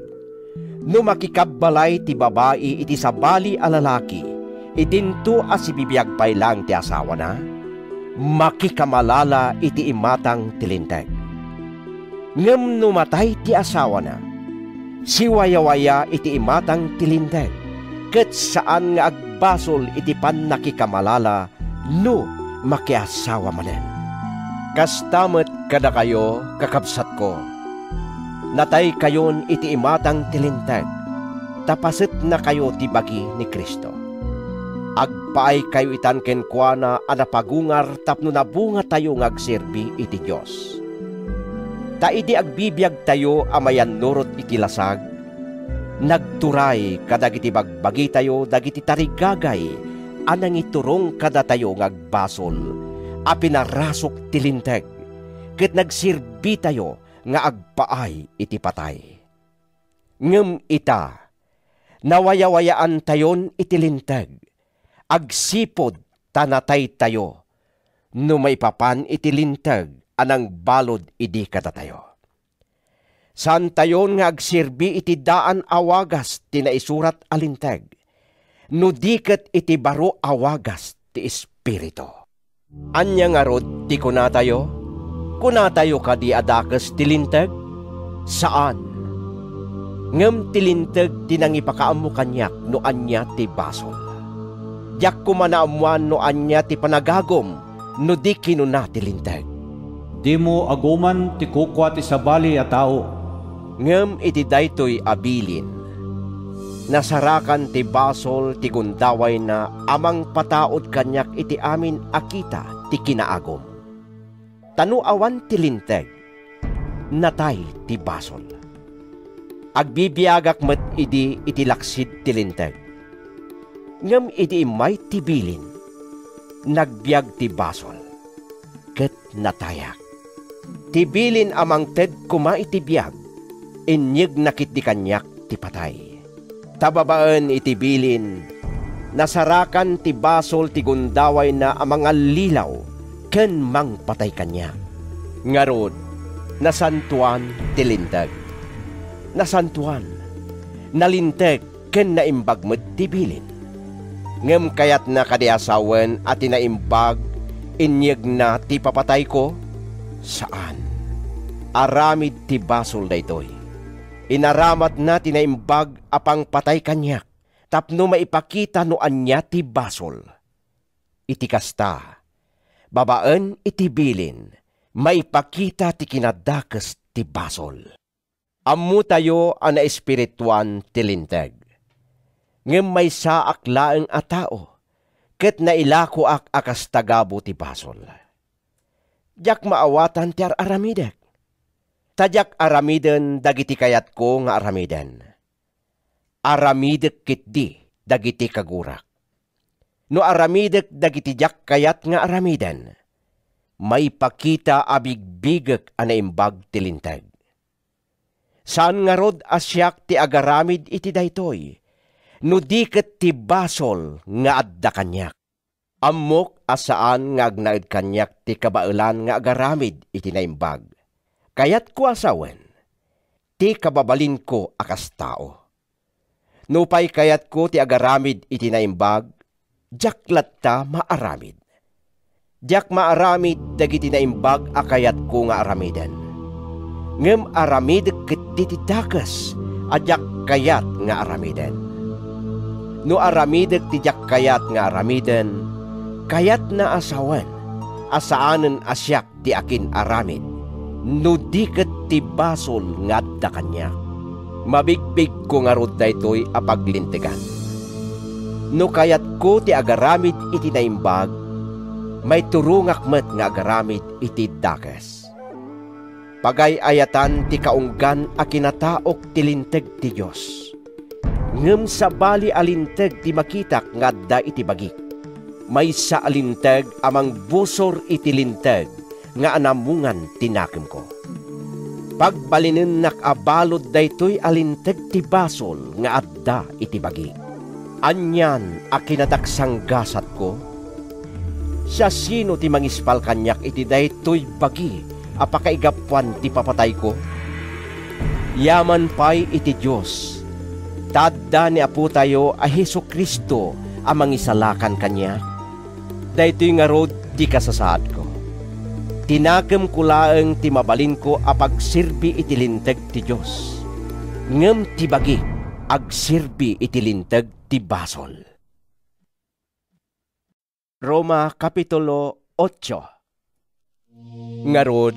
no makikabbalay ti babai iti sabali a lalaki, idinto a sibibiag pay laeng ti asawana, makikamalala iti imatang ti Linteg. Ngem no matay ti asawana, siwayawaya iti imatang ti Linteg, ket saan nga agbasol iti pannakikamalala no makiasawa manen. Kasta met kadakayo, kakabsatko, nataykayon iti imatang ti Linteg, ta pasetnakayo ti bagi ni Cristo. Agpaaykayo itan kenkuana a napagungar tapno nabungatayo nga agserbi iti Dios. Ta idi agbibiagtayo a mayannurot iti lasag, nagturay kadagiti bagbagitayo dagiti tarigagay a nangiturong kadatayo nga agbasol a pinarasuk ti Linteg, ket nagserbitayo nga agpaay iti patay. Ngem ita, nawayawayaantayon iti Linteg, agsipud ta nataytayo no maipapan iti Linteg a nangbalud idi kadatayo. Saantayon nga agserbi iti daan a wagas ti naisurat a Linteg, no di ket iti baro a wagas ti Espiritu. Ania ngarud ti kunatayo? Kunatayo kadi a dakes ti Linteg? Saan! Ngem ti Linteg ti nangipakaammo kaniak no ania ti basol. Diak koma naammoan no ania ti panagagum no di kinuna ti Linteg, "Dimo aguman ti kukua ti sabali a tao." Ngem iti daytoy a bilin, Nasarakan ti basol ti gundawayna a mangpataud kaniak iti amin a kita ti kinaagum. Ta no awan ti linteg, natay ti basol. Agbibiagak met idi iti laksid ti linteg. Ngem idi immay ti bilin, nagbiag ti basol, ket natayak. Ti bilin a mangted koma iti biag, inyegna ketdi kaniak ti patay. Ta babaen iti bilin, nasarakan ti basol ti gundawayna a mangallilaw ken mangpatay kaniak. Ngarud, nasantoan ti linteg. Nasantoan, nalinteg ken naimbag met ti bilin. Ngem kayatna kadi a sawen a ti naimbag inyegna ti ipapatayko? Saan! Aramid ti basol daytoy. Inaramatna ti naimbag a pangpatay kaniak tapno maipakita no ania ti basol. Iti kasta, babaen iti bilin, maipakita ti kinadakes ti basol. Ammotayo a naespirituan ti linteg. Ngem maysaak laeng a tao, ket nailakoak a kas tagabu ti basol. Diak maawatan ti ar-aramidek. Ta diak aramiden dagiti kayatko nga aramiden. Aramidek ketdi dagiti kagurak. No aramidek dagiti diak kayat nga aramiden, maipakita a bigbigek a naimbag ti linteg. Saan ngarud a siak ti agaramid iti daytoy, no di ket ti basol nga adda kaniak. Ammok a saan nga agnaed kaniak ti kabaelan nga agaramid iti naimbag. Kayatko a sawen ti kababalinko a kas tao. Nupay kayatko ti agaramid iti naimbag, diak latta maaramid. Diak maaramid dagiti naimbag a kayatko nga aramiden. Ngem aramidek ketdi ti dakes a diak kayat nga aramiden. No aramidek ti diak kayat nga aramiden, kayatna a sawen a saanen a siak ti akin-aramid, no di ket ti basol nga adda kaniak. Mabigbigko ngarud daytoy a paglintegan. No kayatko ti agaramid iti naimbag, maiturongak met nga agaramid iti dakes. Pagay-ayatan ti kaunggan a kinataok ti linteg ti Dios. Ngem sabali a linteg ti makitak nga adda iti bagik. Maysa a linteg a mangbusor iti linteg nga anamungan ti nakemko. Pagbalinennak a balud daytoy a linteg ti basol nga adda iti bagik. Anian a kinadaksanggasatko? Siasino ti mangispal kaniak iti daytoy bagi a pakaigapuan ti papatayko? Yaman pay iti Dios, ta adda ni Apotayo a Jesu-Cristo a mangisalakan kaniak. Daytoy ngarud ti kasasaadko. Ti nakemko laeng ti mabalinko a pagserbi iti linteg ti Dios, ngem ti bagik agserbi iti linteg ti basol. Roma Kapitulo ocho. Ngarud,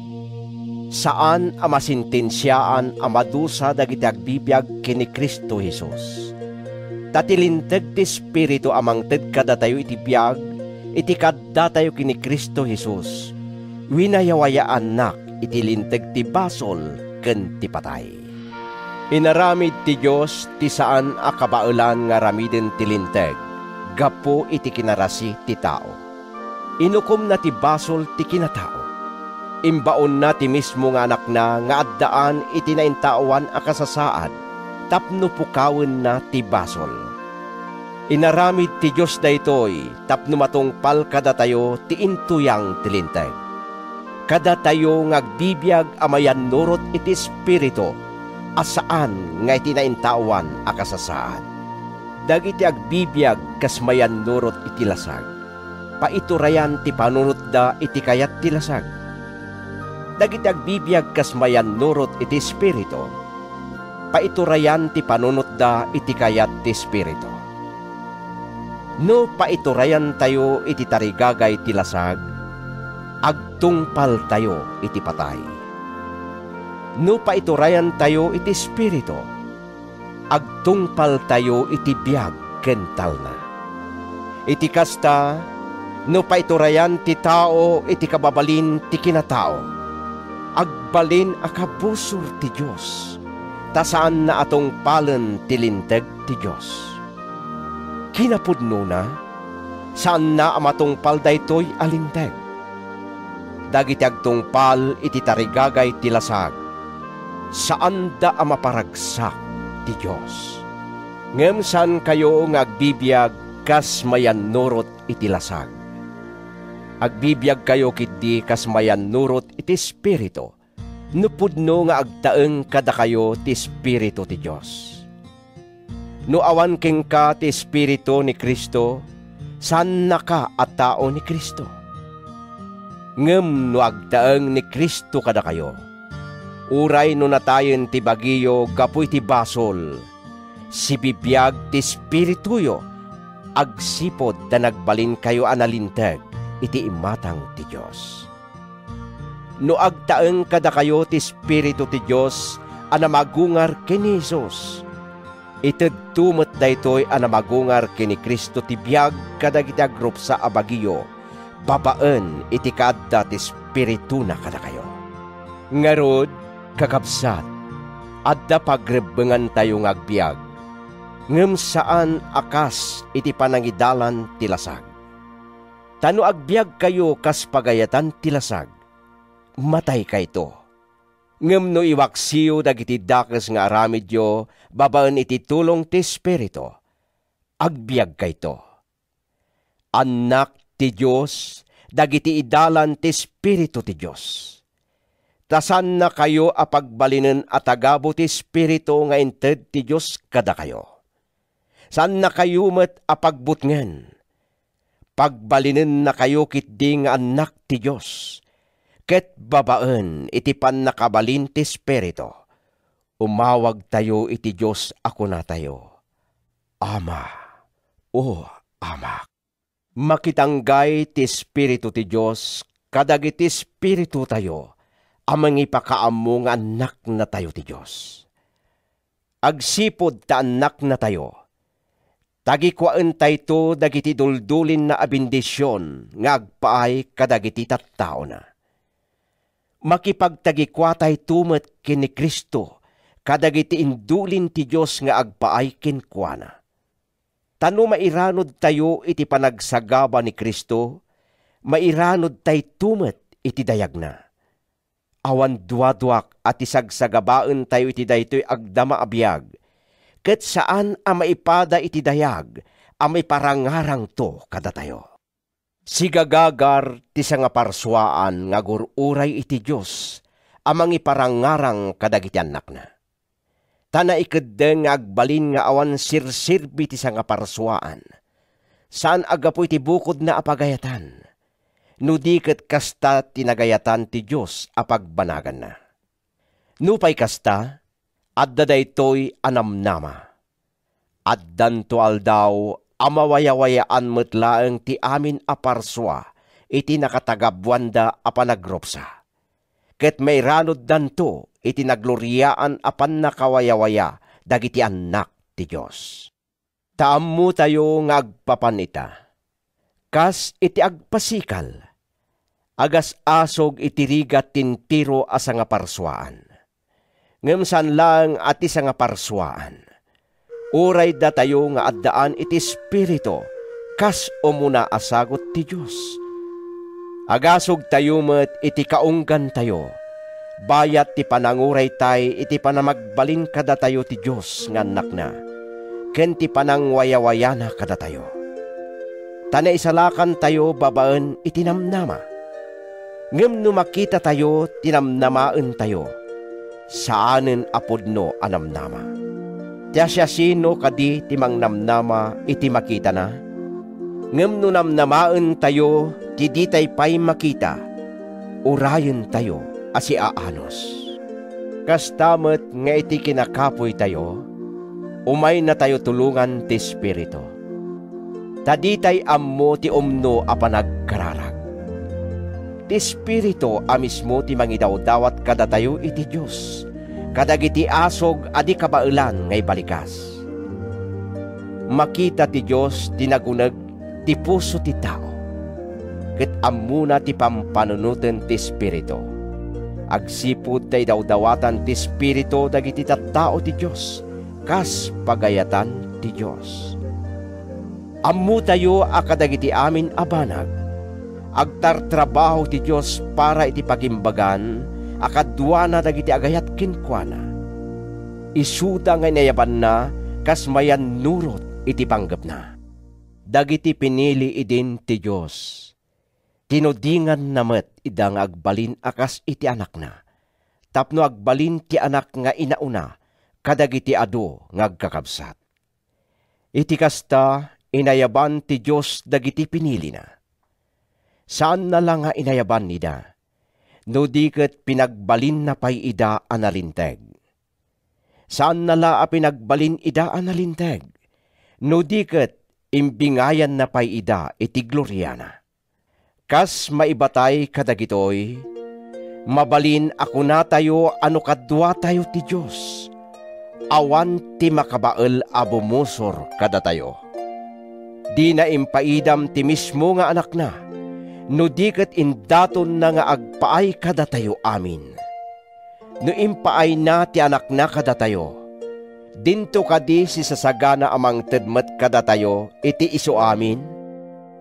saan a masentensiaan a madusa dagiti agbibiag ken ni Cristo Jesus. Ta ti linteg ti Espiritu a mangted kadatayo iti biag, iti kaddatayo ken ni Cristo Jesus, winayawayaannak iti linteg ti basol ken ti patay. Inaramid ti Dios ti saan a kabaelan nga aramiden ti linteg gapu iti kinarasi ti tao. Inukomna ti basol ti kinatao. Imbaonna ti mismo nga Anakna nga addaan iti naintaoan a kasasaad tapno pukawenna ti basol. Inaramid ti Dios daytoy tapno matungpal kadatayo ti intuyang ti linteg. Kadatayo nga agbibiag a mayannurot iti Espiritu a saan nga iti naintaoan a kasasaad. Dagiti agbibiag kas mayannurot iti lasag, paiturayan ti panunotda iti kayat ti lasag. Dagiti agbibiag kas mayannurot iti Espiritu, paiturayan ti panunotda iti kayat ti Espiritu. No paiturayantayo iti tarigagay ti lasag, agtungpaltayo iti patay. No paiturayantayo iti Espiritu, agtungpaltayo iti biag ken talna. Iti kasta, no paiturayan ti tao iti kababalin ti kinatao, agbalin a kabusor ti Dios, ta saanna a tungpalen ti linteg ti Dios. Kinapudnona, saanna a matungpal daytoy a linteg. Dagiti agtungpal iti tarigagay ti lasag, saanda a maparagsak ti Dios. Ngem saankayo nga agbibiag kas mayannurot iti lasag. Agbibiagkayo ketdi kas mayannurot iti Espiritu, no pudno nga agtaeng kadakayo ti Espiritu ti Dios. No awan kenka ti Espiritu ni Cristo, saannaka a tao ni Cristo. Ngem no agtaeng ni Cristo kadakayo, uray no natayen ti bagiyo gapu iti basol, sibibiag ti espirituyo agsipud ta nagbalinkayo a nalinteg iti imatang ti Dios. No agtaeng kadakayo ti Espiritu ti Dios a namagungar ken ni Jesus, itedto met daytoy a namagungar ken ni Cristo ti biag kadagiti agrupsa a bagiyo babaen iti kaadda ti Espirituna kadakayo. Ngarud, kakabsat, adda pagrebbengantayo nga agbiag, ngem saan a kas iti panangidalan ti lasag. Ta no agbiagkayo kas pagayatan ti lasag, mataykayto. Ngem no iwaksiyo dagiti dakes nga aramidyo babaen iti tulong ti Espiritu, agbiagkayto. Annak ti Dios dagiti idalan ti Espiritu ti Dios. Ta saannakayo a pagbalinen a tagabu ti Espiritu nga inted ti Dios kadakayo. Saannakayo met a pagbutngen. Pagbalinennakayo ketdi nga annak ti Dios, ket babaen iti pannakabalin ti Espiritu, umawagtayo iti Dios a kunatayo, "Ama, o Amak." Makitanggay ti Espiritu ti Dios kadagiti espiritutayo a mangipakaammo nga annaknatayo ti Dios. Agsipud ta annaknatayo, tagikuaentayto dagiti duldulinna a bendision nga agpaay kadagiti tattaona. Makipagtagikuatayto met ken ni Cristo kadagiti indulin ti Dios nga agpaay kenkuana. Ta no mairanudtayo iti panagsagaba ni Cristo, mairanudtayto met iti dayagna. Awan duaduak a ti sagsagabaentayo iti daytoy agdama a biag, ket saan a maipada iti dayag a maiparangarangto kadatayo. Sigagagar ti sangaparsuaan nga agur-uray iti Dios a mangiparangarang kadagiti annakna. Ta naikeddeng nga agbalin nga awan serserbi ti sangaparsuaan, saan a gapu iti bukodna a pagayatan, no di ket kasta ti nagayatan ti Dios a pagbanaganna. Nupay kasta, adda daytoy a namnama. Addanto aldaw a mawayawayaan met laeng ti amin a parsua iti nakatagabuanda a panagrupsa. Ket mairanuddanto iti nagloriaan a pannakawayawaya dagiti annak ti Dios. Ta ammotayo nga agpapan ita, kas iti agpasikal, agas-asog iti rigat ti entero a sangaparsuaan. Ngem saan laeng a ti sangaparsuaan. Uray datayo nga addaan iti Espiritu kas umuna a sagut ti Dios. Agasogtayo met iti kaunggantayo, bayat ti pananguraytay iti panamagbalin kadatayo ti Dios nga annakna, ken ti panangwayawayana kadatayo. Ta naisalakantayo babaen iti namnama. Ngem no makitatayo ti namnamaentayo, saanen a pudno a namnama. Ti siasino kadi ti mangnamnama iti makitana? Ngem no namnamaentayo ti ditay pay makita, urayentayo a siaanus. Kasta met nga iti kinakapuytayo, umaynatayo tulongan ti Espiritu. Ta ditay ammo ti umno a panagkararag. Ti Espiritu a mismo ti mangidawdawat kadatayo iti Dios, kadagiti asug a di kabaelan nga ibalikas. Makita ti Dios ti naguneg ti puso ti tao, ket ammona ti pampanunoten ti Espiritu. Agsipud ta idawdawatan ti Espiritu dagiti tattao ti Dios kas pagayatan ti Dios. Ammotayo a kadagiti amin a banag, agtartrabaho ti Dios para iti pagimbagan a kaduana dagiti agayat kenkuana. Isuda nga inayabanna kas mayannurot iti panggepna. Dagiti pinili idin ti Dios, tinudinganna met ida nga agbalin a kas iti Anakna, tapno agbalin ti Anak nga inauna kadagiti adu nga agkakabsat. Iti kasta, inayaban ti Dios dagiti pinilina. Saanna la nga inayaban ida, no di ket pinagbalinna pay ida a nalinteg. Saanna la a pinagbalin ida a nalinteg, no di ket imbingayanna pay ida iti gloriana. Kas maibatay kadagitoy, mabalin a kunatayo a no kaduatayo ti Dios, awan ti makabael a bumusor kadatayo. Dina impaidam ti mismo nga Anakna, no di ket indatonna nga agpaay kadatayo amin. No impaayna ti Anakna kadatayo, dinto kadi sisasagana a mangted met kadatayo iti isu amin?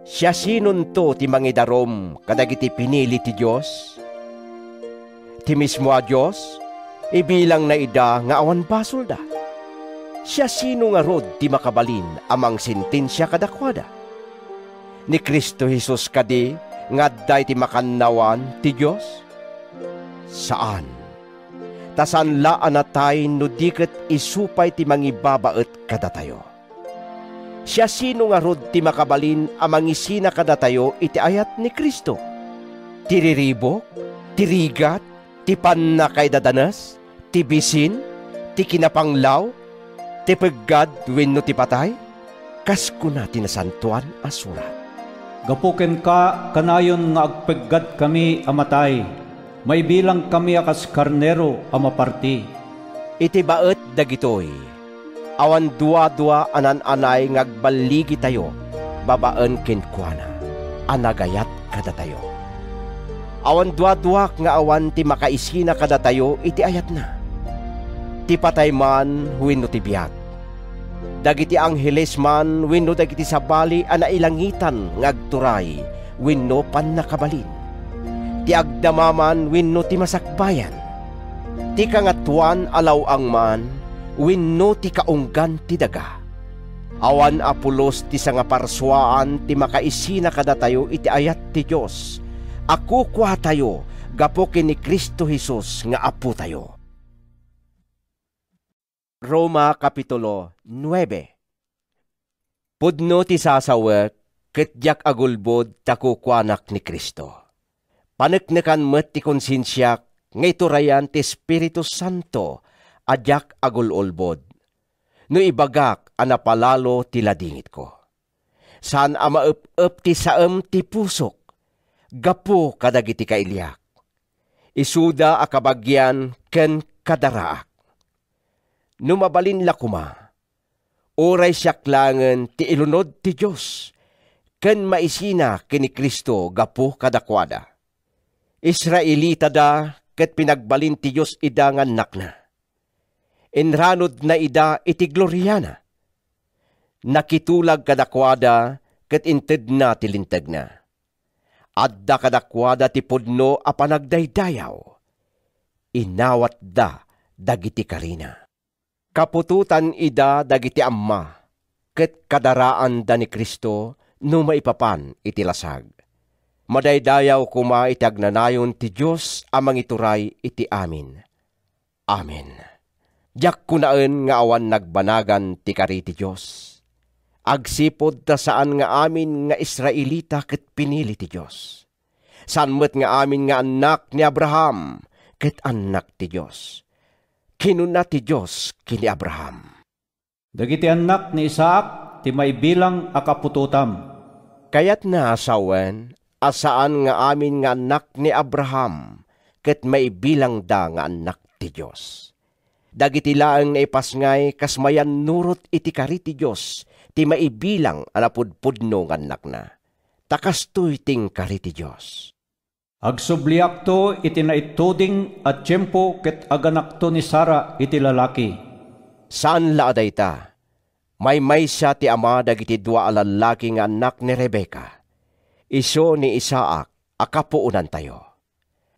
Siasinonto ti mangidarum kadagiti pinili ti Dios? Ti mismo a Dios, ibilangna ida nga awan basolda. Siasino ngarud ti makabalin a mangsentensia kadakuada? Ni Cristo Jesus kadi nga adda iti makannawan ti Dios? Saan. Ta saan la a natay no di ket isu pay ti mangibabaet kadatayo. Siasino ngarud ti makabalin a mangisina kadatayo iti ayat ni Cristo? Ti riribuk, ti rigat, ti pannakaidadanes, ti bisin, ti kinapanglaw, ti peggad wenno ti patay? Kas kuna ti Nasantoan a Surat, "Gapu kenka, kanayon nga agpeggadkami a matay, maibilangkami a kas karnero a maparti." Iti baet dagitoy, awan duadua a naan-anay nga agballigitayo babaen kenkuana a nagayat kadatayo. Awan duaduak nga awan ti makaisina kadatayo iti ayatna. Ti patay man wenno ti biag, dagiti angheles man wenno dagiti sabali a nailangitan nga agturay wenno pannakabalin, ti agdama man wenno ti masakbayan, ti kangatoan a law-ang man wenno ti kaunggan ti daga. Awan a pulos ti sangaparsuaan ti makaisina kadatayo iti ayat ti Dios a kukuatayo gapu ken ni Cristo Jesus nga Apotayo. Roma Kapitulo nuebe. Pudno ti sasawek ket diak agulbod ta kukuanak ni Cristo. Paneknekan met ti konsensiak nga iturayan ti Espiritu Santo a diak agul-ulbod no ibagak a napalalo ti ladingitko. Saan a maep-ep ti saem ti pusok gapu kadagiti kailiak. Isuda a kabagian ken kadaraak. No mabalin la koma, uray siak laengen ti ilunod ti Dios ken maisina ken ni Cristo gapu kadakuada. Israelitada ket pinagbalin ti Dios ida nga annakna. Inranodna ida iti gloriana. Nakitulag kadakuada ket intedna ti lintegna. Adda kadakuada ti pudno a panagdaydayaw. Inawatda dagiti karina. Kaputotan ida dagiti amma, ket kadaraanda ni Cristo no maipapan iti lasag. Madaydayaw koma iti agnanayon ti Dios a mangituray iti amin. Amen. Diak kunaen nga awan nagbanagan ti kari ti Dios. Agsipud ta saan nga amin nga Israelita ket pinili ti Dios. Saan met nga amin nga annak ni Abraham ket annak ti Dios. Kinuna ti Dios ken ni Abraham, "Dagiti annak ni Isaac ti maibilang a kaputotam." Kayatna a sawen a saan nga amin nga annak ni Abraham ket maibilangda nga annak ti Dios. Dagiti laeng naipasngay kas mayannurot iti kari ti Dios ti maibilang a napudpudno nga annakna. Ta kastoy ti inkari ti Dios. Agsubliakto iti naituding a tiempo ket aganakto ni Sara iti lalaki. Saan la a dayta. Maymaysa ti ama dagiti dua a lallaki nga annak ni Rebecca, isu ni Isaac a kapuonantayo.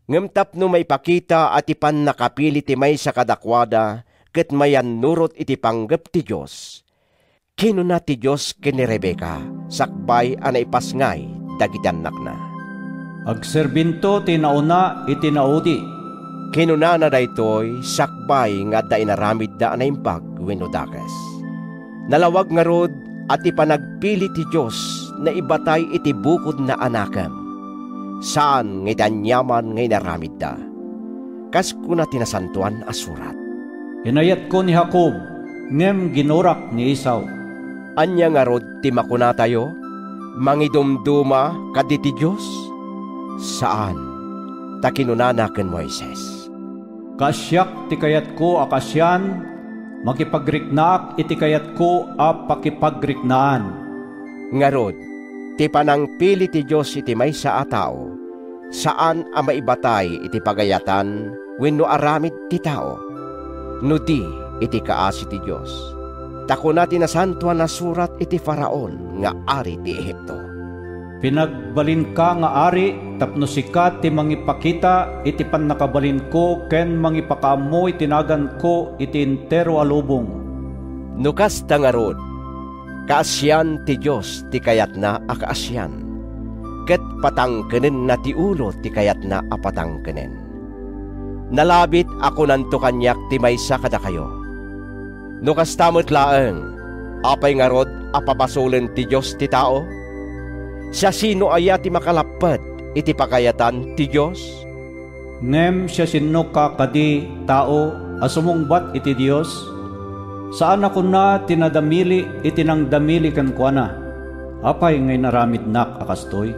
Ngem tapno maipakita a ti pannakapili ti maysa kadakuada ket mayannurot iti panggep ti Dios, kinuna ti Dios ken ni Rebecca sakbay a naipasngay dagiti annakna, "Agserbinto ti nauna iti naudi." Kinunana daytoy sakbay nga adda inaramidda a naimbag wenno dakes. Nalawag ngarud a ti panagpili ti Dios naibatay iti bukodna a nakem, saan nga iti aniaman nga inaramidda. Kas kuna ti Nasantoan a Surat, "Inayatko ni Jacob, ngem ginurak ni Esau." Ania ngarud ti makunatayo? Mangidumduma kadi ti Dios? Saan, ta kinunana ken Moises, "Kaasiak ti kayatko a kaasian, makipagriknaak iti kayatko a pakipagriknaan." Ngarud, ti panangpili ti Dios iti maysa a tao, saan a maibatay iti pagayatan wenno aramid ti tao, no di iti kaasi ti Dios. Ta kuna ti Nasantoan a Surat iti Faraon nga ari ti Egipto, "Pinagbalinka nga ari tapno sika ti mangipakita iti pannakabalinko ken mangipakaammo iti naganko iti entero a lubong." No kasta ngarud, kaasian ti Dios ti kayatna a kaasian, ket patangkenenna ti ulo ti kayatna a patangkenen. Nalabit a kunanto kaniak ti maysa kadakayo, "No kasta met laeng, apay ngarud a pabasolen ti Dios ti tao? Siasino aya ti makalapped iti pagayatan ti Dios?" Ngem siasinoka kadi, tao, a sumungbat iti Dios? Saan a kuna ti nadamili iti nangdamili kenkuana, "Apay nga inaramidnak a kastoy?"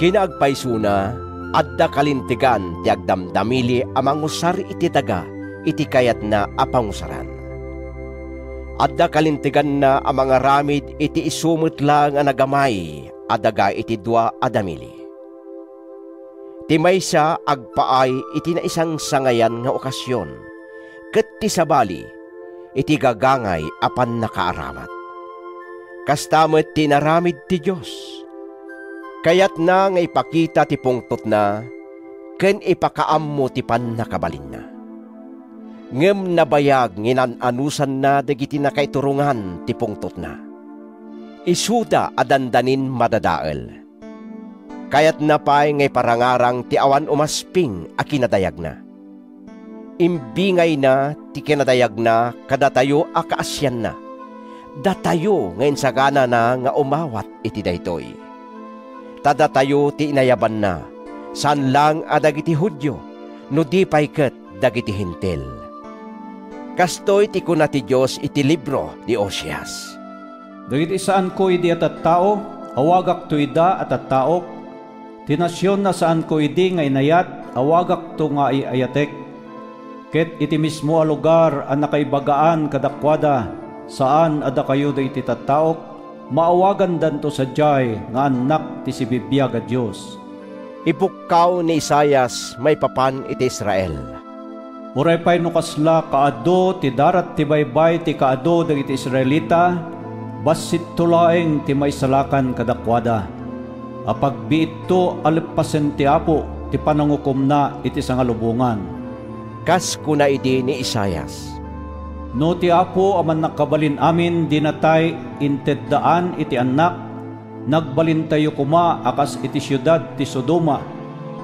Kinaagpaysona, adda kalintegan ti agdamdamili a mangusar iti daga iti kayatna a pangusaran. Adda kalinteganna a mangaramid iti isu met laeng a nagamay a daga iti dua a damili. Ti maysa agpaay iti naisangsangayan nga okasion, ket ti sabali, iti gagangay a pannakaaramat. Kasta met ti inaramid ti Dios. Kayatna nga ipakita ti pungtotna ken ipakaammo ti pannakabalinna. Ngem nabayag nga inan-anusanna dagiti nakaiturongan ti pungtotna. Isuda a dandanin madadael. Kayatna pay nga iparangarang ti awan umasping a kinadayagna. Imbingayna ti kinadayagna kadatayo a kaasianna, datayo nga insaganana nga umawat iti daytoy. Ta datayo ti inayabanna, saan laeng a dagiti Judio, no di pay ket dagiti Hentil. Kastoy ti kuna ti Dios iti libro ni Oseas, "Dagiti saanko idi a tattao, awagakto ida a tattaok. Ti nasion a saanko idi nga inayat, awagakto nga ay-ayatek. Ket iti mismo a lugar a nakaibagaan kadakuada, saan a dakayo dagiti tattaok, maawagandanto sadiay nga annak ti sibibiag a Dios." Ipukkaw ni Isaias maipapan iti Israel. Uray pay no kasla kaadu ti darat ti baybay ti kaadu dagiti Israelita, bassitto laeng ti maisalakan kadakuada. Apagbiitto a leppasen ti Apo ti panangukomna iti sangalubongan. Kas kuna idi ni Isaias, "No ti Apo a Mannakabalin-amin dina tay inteddaan iti annak, nagbalintayo koma a kas iti siudad ti Sodoma,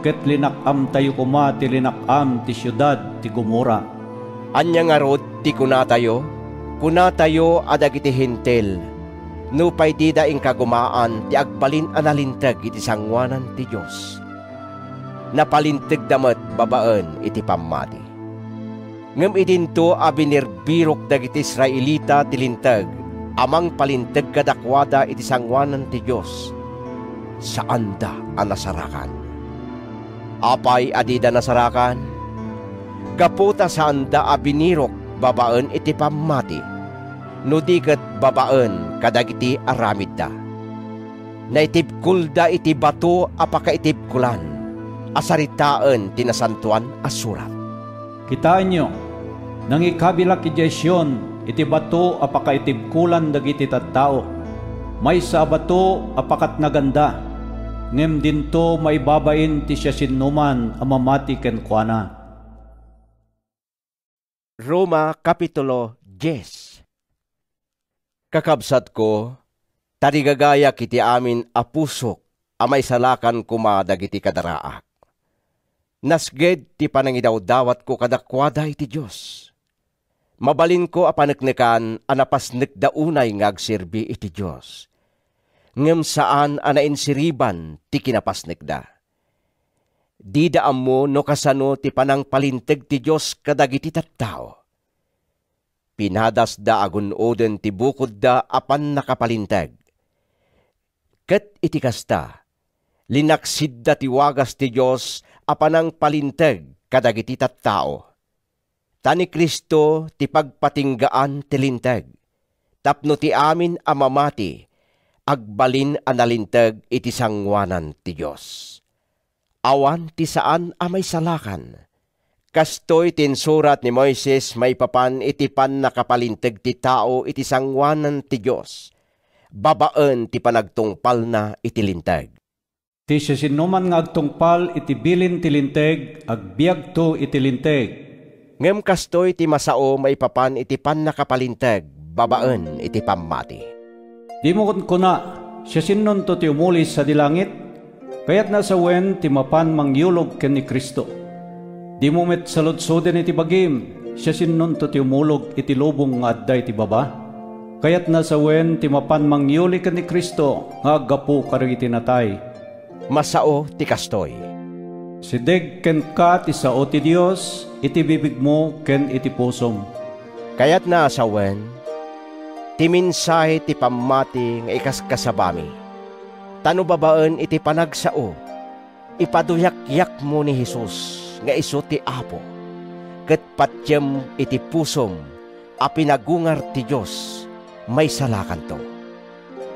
ket linak-amtayo koma ti linak-am ti siudad ti Gomorra." Ania ngarud ti kunatayo? Kunatayo a dagiti Hentil, nupay dida inkagumaan ti agbalin a nalinteg iti sangoanan ti Dios, napalintegda met babaen iti pammati. Ngem idinto a binirbirok dagiti Israelita ti linteg a mangpalinteg kadakuada iti sangoanan ti Dios, saanda a nasarakan. Apay a dida nasarakan? Gapu ta saanda a binirok babaen iti pammati, no di ket babaen kadagiti aramidda. Naitibkolda iti bato a pakaitibkolan a saritaen ti Nasantoan a Surat. Kitaenyo, nangikabilak idiay Sion iti bato a pakaitibkolan dagiti tattao, maysa a bato a pakatnaganda, ngem dinto maibabain ti siasinoman a mamati kenkuana. Roma, Kapitulo dies. Kakabsatko, tarigagayak iti amin a pusok a maisalakan koma dagiti kadaraak. Nasged ti panangidawdawatko kadakuada iti Dios. Mabalinko a paneknekan a napasnekda unay nga agserbi iti Dios, ngem saan a nainsiriban ti kinapasnekda. Dida ammo no kasano ti panangpalinteg ti Dios kadagiti tattao. Pinadasda a gun-oden ti bukodda a pannakapalinteg. Ket iti kasta, linaksidda ti wagas ti Dios a panangpalinteg kadagiti tattao. Ta ni Cristo ti pagpatinggaan ti Linteg, tapno ti amin a mamati agbalin a nalinteg iti sangoanan ti Dios. Awan ti saan a maisalakan. Kastoy ti insurat ni Moises maipapan iti pannakapalinteg ti tao iti sangoanan ti Dios, babaen ti panagtungpalna iti Linteg. Ti siasinoman nga agtungpal iti bilin ti Linteg, agbiagto iti Linteg. Ngem kastoy ti masao maipapan iti pannakapalinteg babaen iti pammati. Dimo kunkuna, "Siasinnonto ti umuli sadi langit?" Kayatna a sawen ti mapan mangyulog ken ni Cristo. Dimo met saludsoden iti bagim, "Siasinnonto ti umulog iti lubong nga adda iti baba?" Kayatna a sawen ti mapan mangyuli ken ni Cristo nga aggapu kadagiti natay. Masao ti kastoy. Sideg kenka ti sao ti Dios iti bibigmo ken iti pusom. Kayatna a sawen, ti mensahe ti pammati nga ikaskasabami. Ta no babaen iti panagsao, ipaduyakyakmo ni Jesus nga isu ti Apo, ket patiem iti pusom a pinagungar ti Dios, maisalakanto.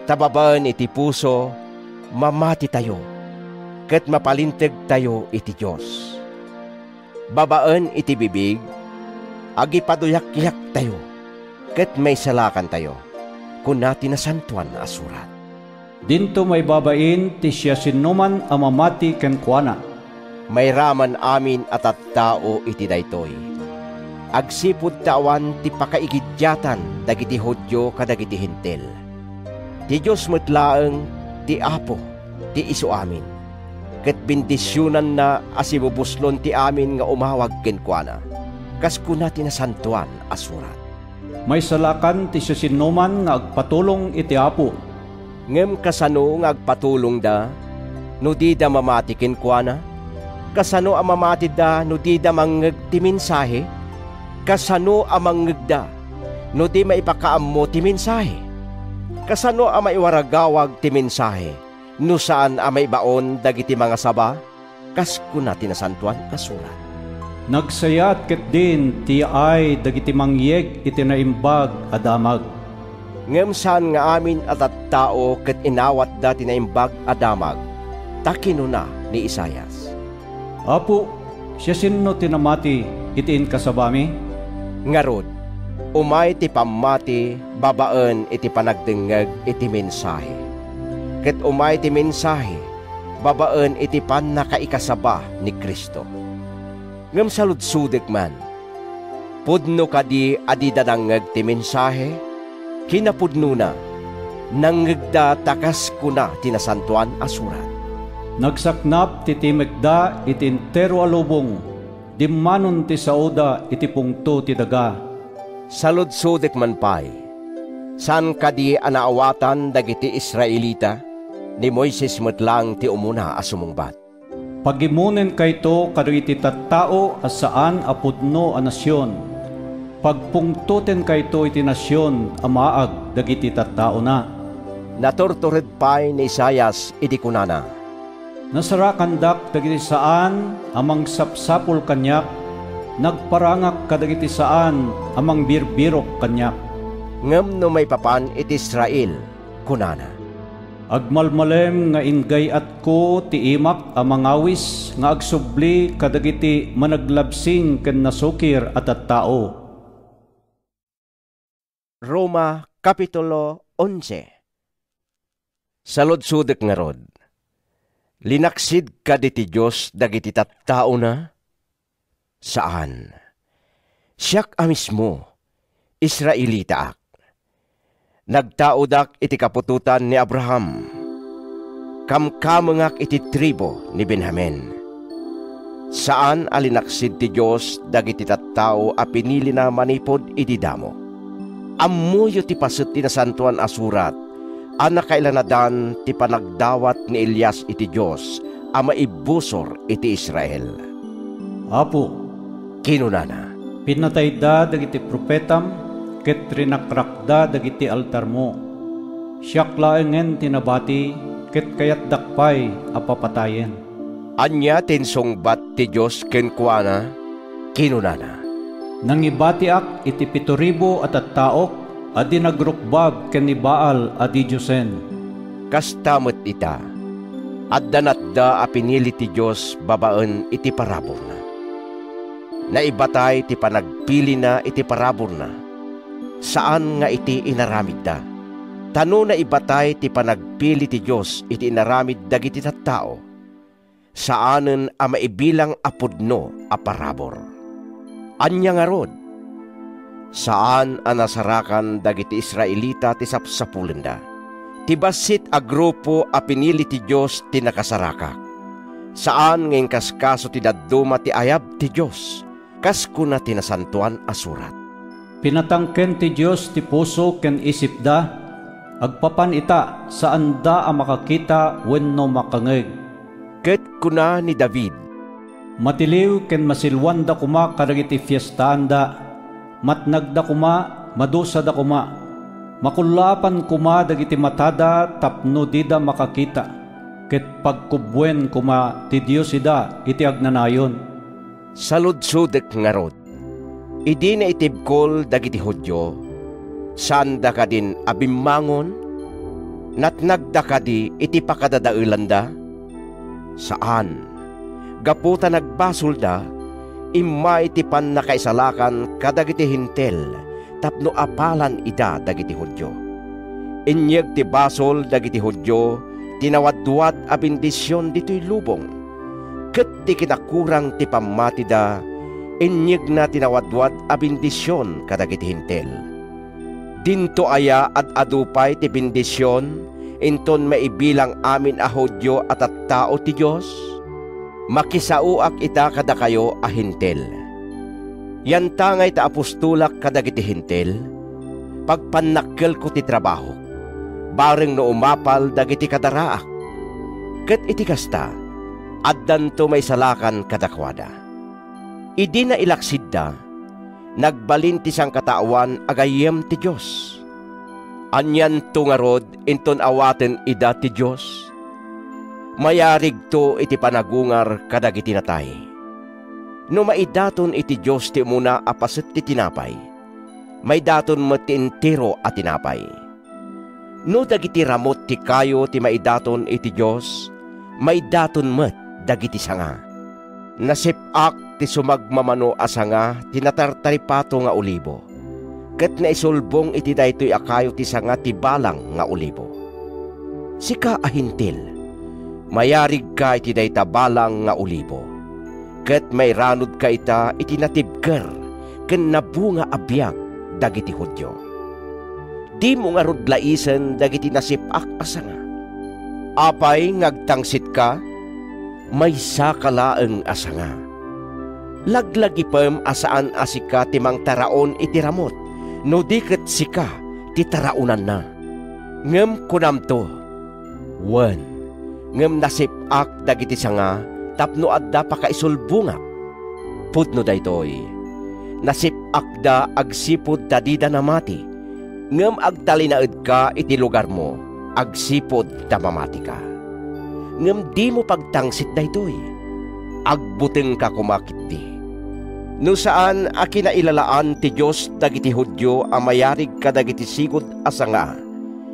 Ta babaen iti puso, mamatitayo, ket mapalintegtayo iti Dios. Babaen iti bibig, agipaduyakyaktayo, ket maisalakantayo, kuna ti Nasantoan a Surat. Dinto maibabain ti siasinoman a mamati kenkuana. Mairaman amin a tattao iti daytoy, agsipud ta awan ti pakaigidiatan dagiti Judio kadagiti Hentil. Ti Dios met laeng ti Apo ti isuamin, ket bendisionanna a sibubuslon ti amin nga umawag kenkuana, kas kuna ti Nasantoan a Surat. Maisalakan ti siasinoman nga agpatulong iti Apo. Ngem kasano nga agpatulongda no dida mamati kenkuana? Kasano a mamatida no dida mangngeg ti mensahe? Kasano a mangngegda no di maipakaammo ti mensahe? Kasano a maiwaragawag ti mensahe no saan a maibaon dagiti mangasaba? Kas kuna ti Nasantoan a Surat. Nagsayaat ketdin ti yaay dagiti mangyeg iti Naimbag a Damag. Ngem saan nga amin a tattao ket inawatda ti Naimbag a Damag, ta kinuna ni Isaias, "Apo, siasino ti namati iti inkasabami?" Ngarud, umay ti pammati babaen iti panagdengngeg iti mensahe, ket umay ti mensahe babaen iti pannakaikasaba ni Cristo. Ngem saludsodek man, pudno kadi a dida nangngeg ti mensahe? Kinapudnona, nangngegda ta kas kuna ti Nasantoan a Surat, "Nagsaknap ti timekda iti entero a lubong, dimmanon ti saoda iti pungto ti daga." Saludsodek man pay, saan kadi a naawatan dagiti Israelita? Ni Moises met laeng ti umuna a sumungbat, "Pagimonenkayto kadagiti tattao a saan a pudno a nasion. Pagpungtotenkayto iti nasion a maag dagiti tattaona." Naturtured pay ni Isaias idi kunana, "Nasarakandak dagiti saan a mangsapsapul kaniak, Nagparangak kadagiti saan a mangbirbirok kaniak. Ngem no maipapan iti Israel, kunana, "Agmalmalem nga inggay-atko ti imak a mangawis nga agsubli kadagiti managlabsing ken nasukir a tattao." Roma, Kapitulo onse. Saludsodek ngarud, linaksid kadi ti Dios dagiti tattaona? Saan. Siak a mismo, Israelitaak. Nagtaodak iti kaputotan ni Abraham. Kamkamengak iti tribu ni Benjamin. Saan a linaksid ti Dios dagiti tattao a pinilina manipud idi damo. Ammoyo ti paset ti Nasantoan a Surat a nakailanadan ti panagdawat ni Elias iti Dios a maibbusor iti Israel. "Apo," kinunana, "pinatayda dagiti profetam ket rinakrakda dagiti altarmo. Siak laengen ti nabati ket kayatdak pay a papatayen." Ania ti insungbat ti Dios kenkuana? Kinunana, "Nangibatiak iti pito ribu a tattaok a di nagrukbab ken ni Baal a didiosen." Kasta met ita, adda natda a pinili ti Dios babaen iti paraburna. Naibatay ti panagpilina iti paraburna, saan nga iti inaramidda. Ta no naibatay ti panagpili ti Dios iti inaramid dagiti tattao, saanen a maibilang a pudno a parabur. Ania ngarud? Saan a nasarakan dagiti Israelita ti sapsapulenda. Ti bassit a grupo a pinili ti Dios ti nakasarakak. Saan nga inkaskaso ti dadduma ti ayab ti Dios, kas kuna ti Nasantoan a Surat, "Pinatangken ti Dios ti puso ken isipda, agpapan ita, saanda a makakita wenno makangeg." Ket kuna ni David, "Matiliw ken masilwanda koma kadagiti fiestaanda, matnagda koma, madusada koma. Makullaapan koma dagiti matada tapno dida makakita, ket pagkubbuen koma ti Dios ida iti agnanayon." Saludsodek ngarud, idi naitibkol dagiti Judio, saanda kadin a bimmangon? Natnagda kadi iti pakadadaelanda? Saan. Gapu ta nagbasolda, immay ti pannakaisalakan kadagiti Hentil tapno apalan ida dagiti Judio. Inyeg ti basol dagiti Judio ti nawadwad a bendision ditoy lubong, ket ti kinakurang ti pammatida, inyegna ti nawadwad a bendision kadagiti Hentil. Dinto aya ad-adu pay ti bendision inton maibilang amin a Judio a tattao ti Dios? Makisaoak ita kadakayo a Hentil. Yantangay ta apostolak kadagiti Hentil, pagpannakkelko ti trabahok, bareng no umapal dagiti kadaraak. Ket iti kasta, addanto maisalakan kadakuada. Idi nailaksidda, nagbalin ti sangkataoan a gayyem ti Dios. Anianto ngarud inton awaten ida ti Dios? Mayarigto iti panagungar kadagiti natay. No maidaton iti Dios ti umuna a paset ti tinapay, maidaton met ti entero a tinapay. No dagiti ramut ti kayo ti maidaton iti Dios, maidaton met dagiti sanga. Nasip-ak ti sumagmamano a sanga ti natartaripato nga olibo, ket naisulbong iti daytoy a kayo ti sanga ti balang nga olibo. Sika a Hentil, mayarigka iti dayta balang nga olibo, ket mairanudka ita iti natibker ken nabunga a biag dagiti Judio. Dimo ngarud laisen dagiti nasip-ak a sanga. Apay nga agtangsitka? Maysaka laeng a sanga. Laglagipem a saan a sika ti mangtaraon iti ramut, no di ket sika ti taraonanna. Ngem kunamto, "Wen, ngem nasip-ak dagiti sanga tapno adda pakaisulbongak." Pudno daytoy, nasip-akda agsipud ta dida namati, ngem agtalinaedka iti lugarmo agsipud ta mamatika. Ngem dimo pagtangsit daytoy. Agbutengka koma ketdi. No saan a kinailalaan ti Dios dagiti Judio a mayarig kadagiti sigud a sanga,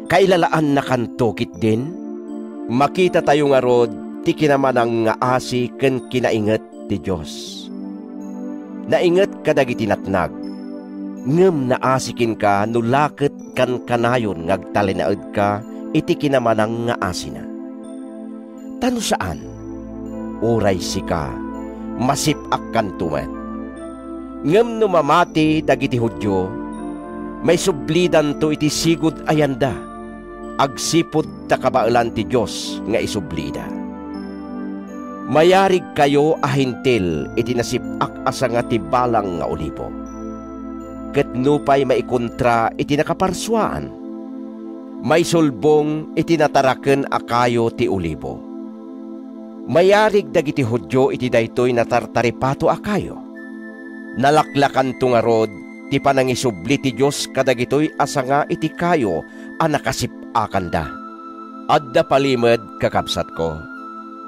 kailalaannakanto ketdin? Makitatayo ngarud ti kinamanangngaasi ken kinainget ti Dios. Nainget kadagiti natnag, ngem naasi kenka no la ket kankanayon nga agtalinaedka iti kinamanangngaasina. Ta no saan, uray sika, masip-akkanto met. Ngem no mamati dagiti Judio, maisublidanto iti sigud a yanda, agsipud ta kabaelan ti Dios nga isublida. Mayarigkayo a Hentil iti nasip-ak a sanga ti balang nga olibo. Ket nupay maikontra iti nakaparsuaan, maisulbong iti nataraken a kayo ti olibo. Mayarig dagiti Judio iti daytoy natartaripato a kayo. Nalaklakanto ngarud ti panangisubli ti Dios kadagitoy a sanga iti kayo a nakasip-akanda. Adda palimed, kakabsatko,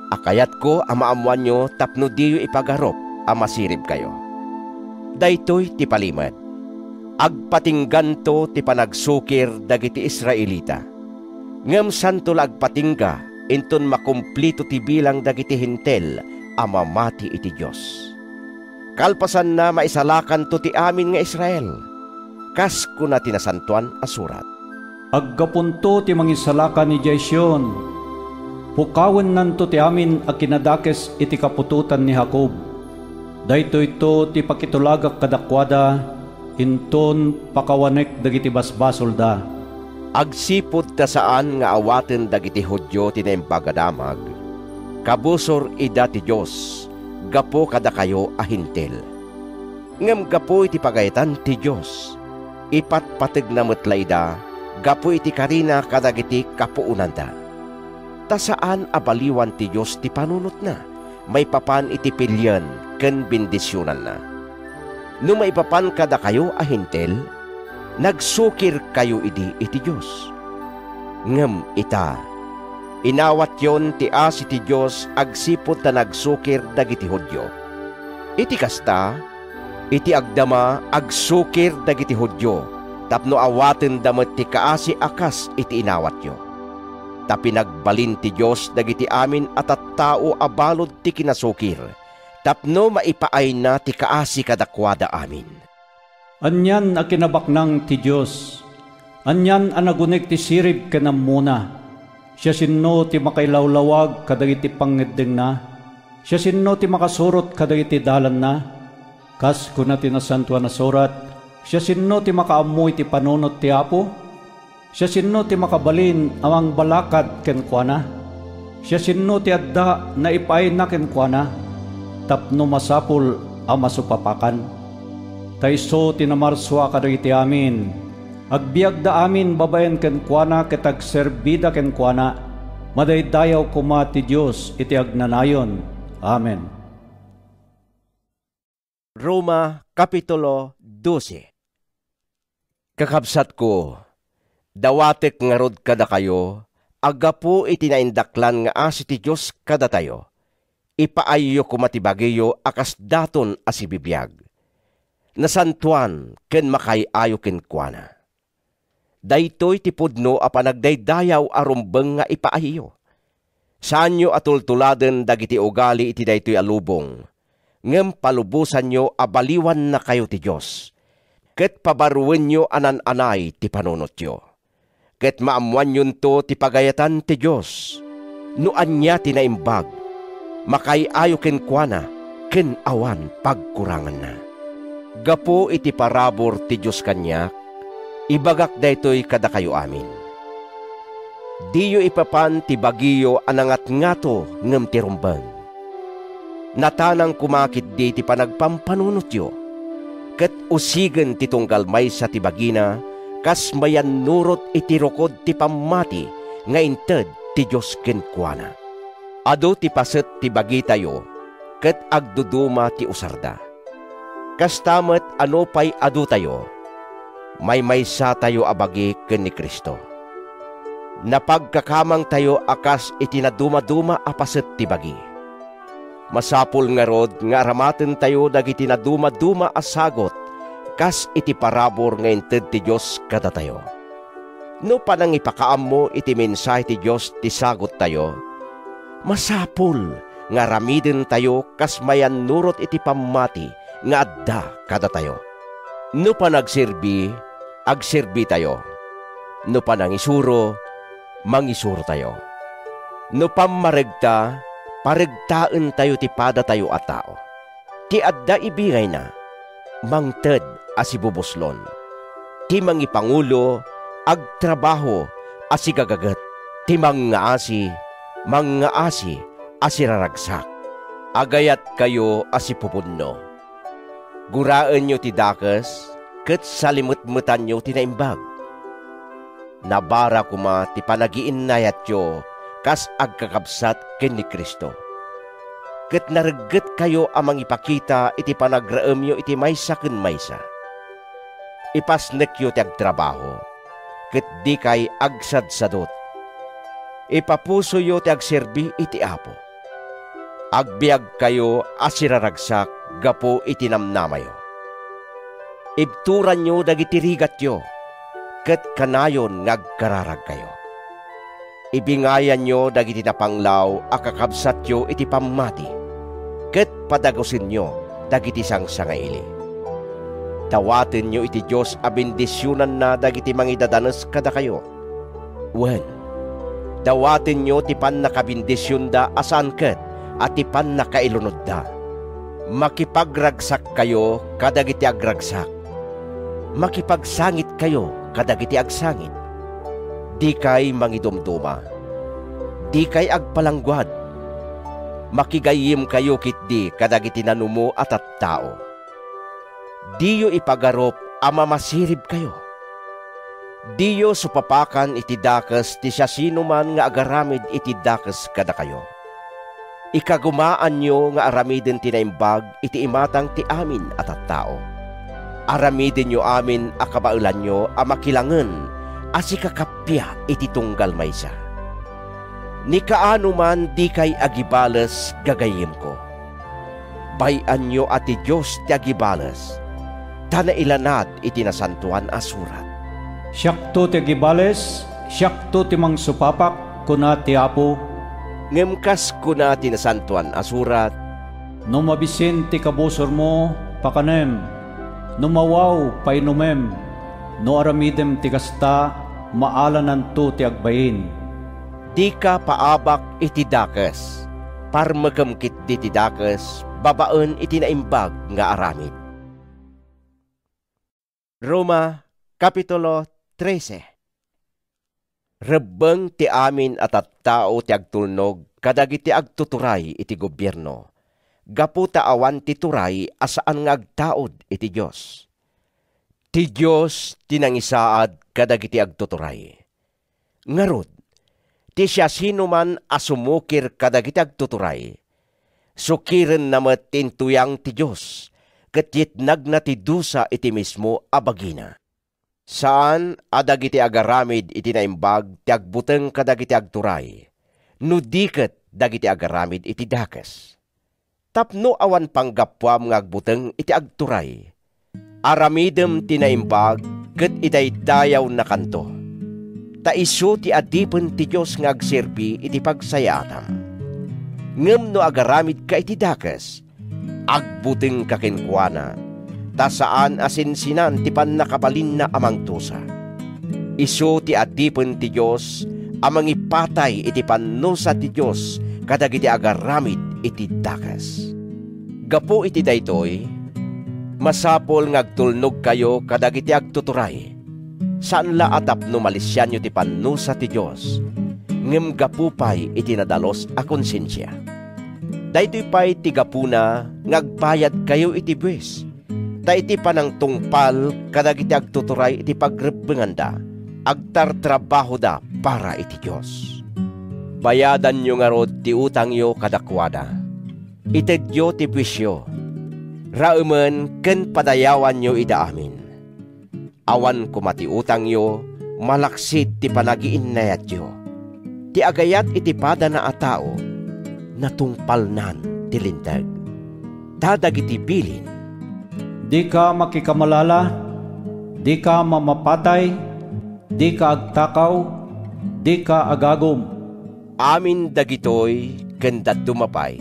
a kayatko a maammoanyo tapno diyo ipagarup a masiribkayo. Daytoy ti palimed: agpatingganto ti panagsukir dagiti Israelita, ngem santo la agpatingga inton makumplito ti bilang dagiti Hentil a mamati iti Dios. Kalpasanna, maisalakanto ti amin nga Israel, kas kuna ti Nasantoan a Surat: "Aggapunto ti Mangisalakan idiay Sion, pukawennanto ti amin a kinadakes iti kaputotan ni Jacob. Daytoyto ti pakitulagak kadakuada, inton pakawanek dagiti basbasolda." Agsipud ta saan nga awaten dagiti Judio ti Naimbag a Damag, kabusor ida ti Dios gapu kadakayo a Hentil. Ngem gapu iti pagayatan ti Dios, ipatpategna met la ida gapu iti karina kadagiti kapuonanda. Ta saan a baliwan ti Dios ti panunotna maipapan iti pilien ken bendisionanna. No maipapan kadakayo a Hentil, nagsukirkayo idi iti Dios. Ngem ita, inawatyon ti asi ti Dios agsipud ta nagsukir dagiti Judio. Iti kasta, iti agdama, agsukir dagiti Judio tapno awatenda met ti kaasi a kas iti inawatyo. Ta pinagbalin ti Dios dagiti amin a tattao a balud ti kinasukir, tapno maipaayna ti kaasi kadakuada amin. Anian a kinabaknang ti Dios? Anian a naguneg ti sirib ken ammona? Siasino ti makailawlawag kadagiti pangngeddengna? Siasino ti makasurot kadagiti dalanna? Kas kuna ti Nasantoan a Surat, "Siasino ti makaammo iti panunot ti Apo? Siasino ti makabalin a mangbalakad kenkuana? Siasino ti adda naipaayna kenkuana, tapno masapul a masupapakan?" Ta isu ti namarsua kadagiti amin. Agbiagda amin babaen kenkuana ket agserbida kenkuana. Madaydayaw koma ti Dios iti agnanayon. Amen. Roma, Kapitulo dose. Kakabsatko, dawatek ngarud kadakayo a gapu iti naindaklan nga asi ti Dios kadatayo, ipaayyo koma ti bagiyo a kas daton a sibibiag, nasantoan ken makaay-ayo kenkuana. Daytoy ti pudno a panagdaydayaw a rumbeng nga ipaayyo. Saanyo a tultuladen dagiti ugali iti daytoy a lubong, ngem palubosanyo a baliwannakayo ti Dios, ket pabaruenyo a naan-anay ti panunotyo. Ket maammoanyonto ti pagayatan ti Dios. No ania ti naimbag, makaay-ayo kenkuana ken awan pagkuranganna. Gapu iti parabur ti Dios kaniak, ibagak daytoy kadakayo amin: diyo ipapan ti bagiyo a nangatngato ngem ti rumbeng. Natanang koma ketdi ti panagpampanunotyo, ket usigen ti tunggal maysa ti bagina kas mayannurot iti rukod ti pammati nga inted ti Dios kenkuana. Adu ti paset ti bagitayo, ket agduduma ti usarda. Kasta met a nupay adutayo, maymaysatayo a bagi ken ni Cristo. Napagkakamangtayo a kas iti nadumaduma a paset ti bagi. Masapul ngarud nga aramatentayo dagiti nadumaduma a sagut kas iti parabur nga inted ti Dios kadatayo. No panangipakaammo iti mensahe ti Dios ti saguttayo, masapul nga aramidentayo kas mayannurot iti pammati nga adda kadatayo. No panagserbi, agserbitayo. No panangisuro, mangisurotayo. No pammaregta, paregtaentayo ti padatayo a tao. Ti adda ibingayna, mangted a sibubuslon. Ti mangipangulo, agtrabaho a sigagaget. Ti mangngaasi, mangngaasi a siraragsak. Agayatkayo a sipupudno. Guraenyo ti dakes ket salimetmetanyo ti naimbag. Nabara koma ti panagiinnayatyo kas agkakabsat ken ni Cristo. Ket nareggetkayo a mangipakita iti panagraemyo iti maysa ken maysa. Ipasnekyo ti agtrabaho, ket dikay agsadsadut. Ipapusoyo ti agserbi iti Apo. Agbiagkayo a siraragsak gapu iti namnamayo. Ibturanyo dagiti rigatyo, ket kanayon nga agkararagkayo. Ibingayanyo dagiti napanglaw a kakabsatyo iti pammati, ket padagusenyo dagiti sangsangaili. Dawatenyo iti Dios a bendisionanna dagiti mangidadanes kadakayo. Wen, dawatenyo ti pannakabendisionda a saan ket a ti pannakailunodda. Makipagragsakkayo kadagiti agragsak. Makipagsangitkayo kadagiti agsangit. Dikay mangidumduma. Dikay agpalangguad. Makigayyemkayo ketdi kadagiti nanumo a tattao. Diyo ipagarup a mamasiribkayo. Diyo supapakan iti dakes ti siasinoman nga agaramid iti dakes kadakayo. Ikagumaanyo nga aramiden ti naimbag iti imatang ti amin a tattao. Aramidenyo amin a kabaelanyo a makilangen a sikakappia iti tunggal maysa. Ni kaano man dikay agibales, gagayyemko. Bay-anyo a ti Dios ti agibales, ta nailanad iti Nasantoan a Surat. "Siakto ti agibales, siakto ti mangsupapak," kuna ti Apo. Ngem kas kuna ti Nasantoan a Surat, "No mabisin ti kabusormo, pakanem. No mawaw, painomem. No aramidem ti kasta, maalananto ti agbain." Dika paabak iti dakes. Parmekem ketdi ti dakes babaen iti naimbag nga aramid. Roma, Kapitulo trese. Rebbeng ti amin a tattao ti agtulnog kadagiti agtuturay iti gobierno, gapu ta awan ti turay a saan nga agtaud iti Dios. Ti Dios ti nangisaad kadagiti agtuturay. Ngarud, ti siasinoman a sumukir kadagiti agtuturay, sukirenna met ti intuyang ti Dios, ket yetnagna ti dusa iti mismo a bagina. Saan a dagiti agaramid iti naimbag ti agbuteng kadagiti agturay, no di ket dagiti agaramid iti dakes. Tapno awan panggapuam nga agbuteng iti agturay, aramidem ti naimbag ket idaydayawnakanto, ta isu ti adipen ti Dios nga agserbi iti pagsayaatam. Ngem no agaramidka iti dakes, agbutengka kenkuana, ta saan a sinsinan ti pannakabalinna a mangdusa. Isu ti adipen ti Dios a mangipatay iti pannusa ti Dios kadagiti agaramid iti dakes. Gapu iti daytoy, masapul nga agtulnogkayo kadagiti agtuturay, saan la a tapno malisianyo ti pannusa ti Dios, ngem gapu pay iti nadalus a konsensia. Daytoy pay ti gapuna nga agbayadkayo iti buis, ta iti panangtungpal kadagiti agtuturay iti pagrebbenganda, agtartrabahoda para iti Dios. Bayadanyo ngarud ti utangyo kadakuada. Itedyo ti buisyo. Raemen ken padayawanyo ida amin. Awan koma ti utangyo malaksid ti panagiinnayatyo. Ti agayat iti padana a tao, natungpalnan ti Linteg. Ta dagiti bilin, "Dika makikamalala, dika mamapatay, dika agtakaw, dika agagum." Amin dagitoy ken dadduma pay,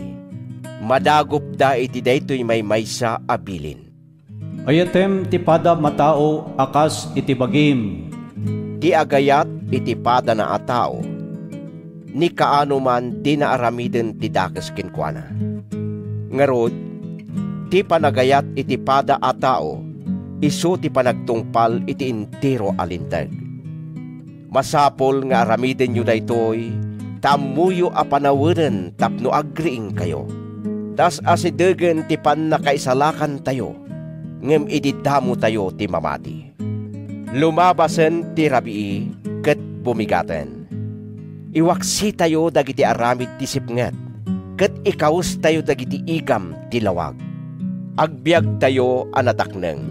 madagopda iti daytoy maymaysa a bilin. "Ayatem ti pada matao a kas iti bagim." Ti agayat iti padana a tao, ni kaano man dina aramiden ti dakes kenkuana. Ngarud, ti panagayat iti pada a tao, isu ti panagtungpal iti entero a Linteg. Masapul nga aramidenyo daytoy ta ammoyo a panawenen tapno agriingkayo. Ta as-asidegen ti pannakaisalakantayo, ngem idi damotayo ti mamati. Lumabasen ti rabii ket bumigaten. Iwaksitayo dagiti aramid ti sipnget, ket ikawestayo dagiti igam ti lawag. Agbiagtayo a natakneng,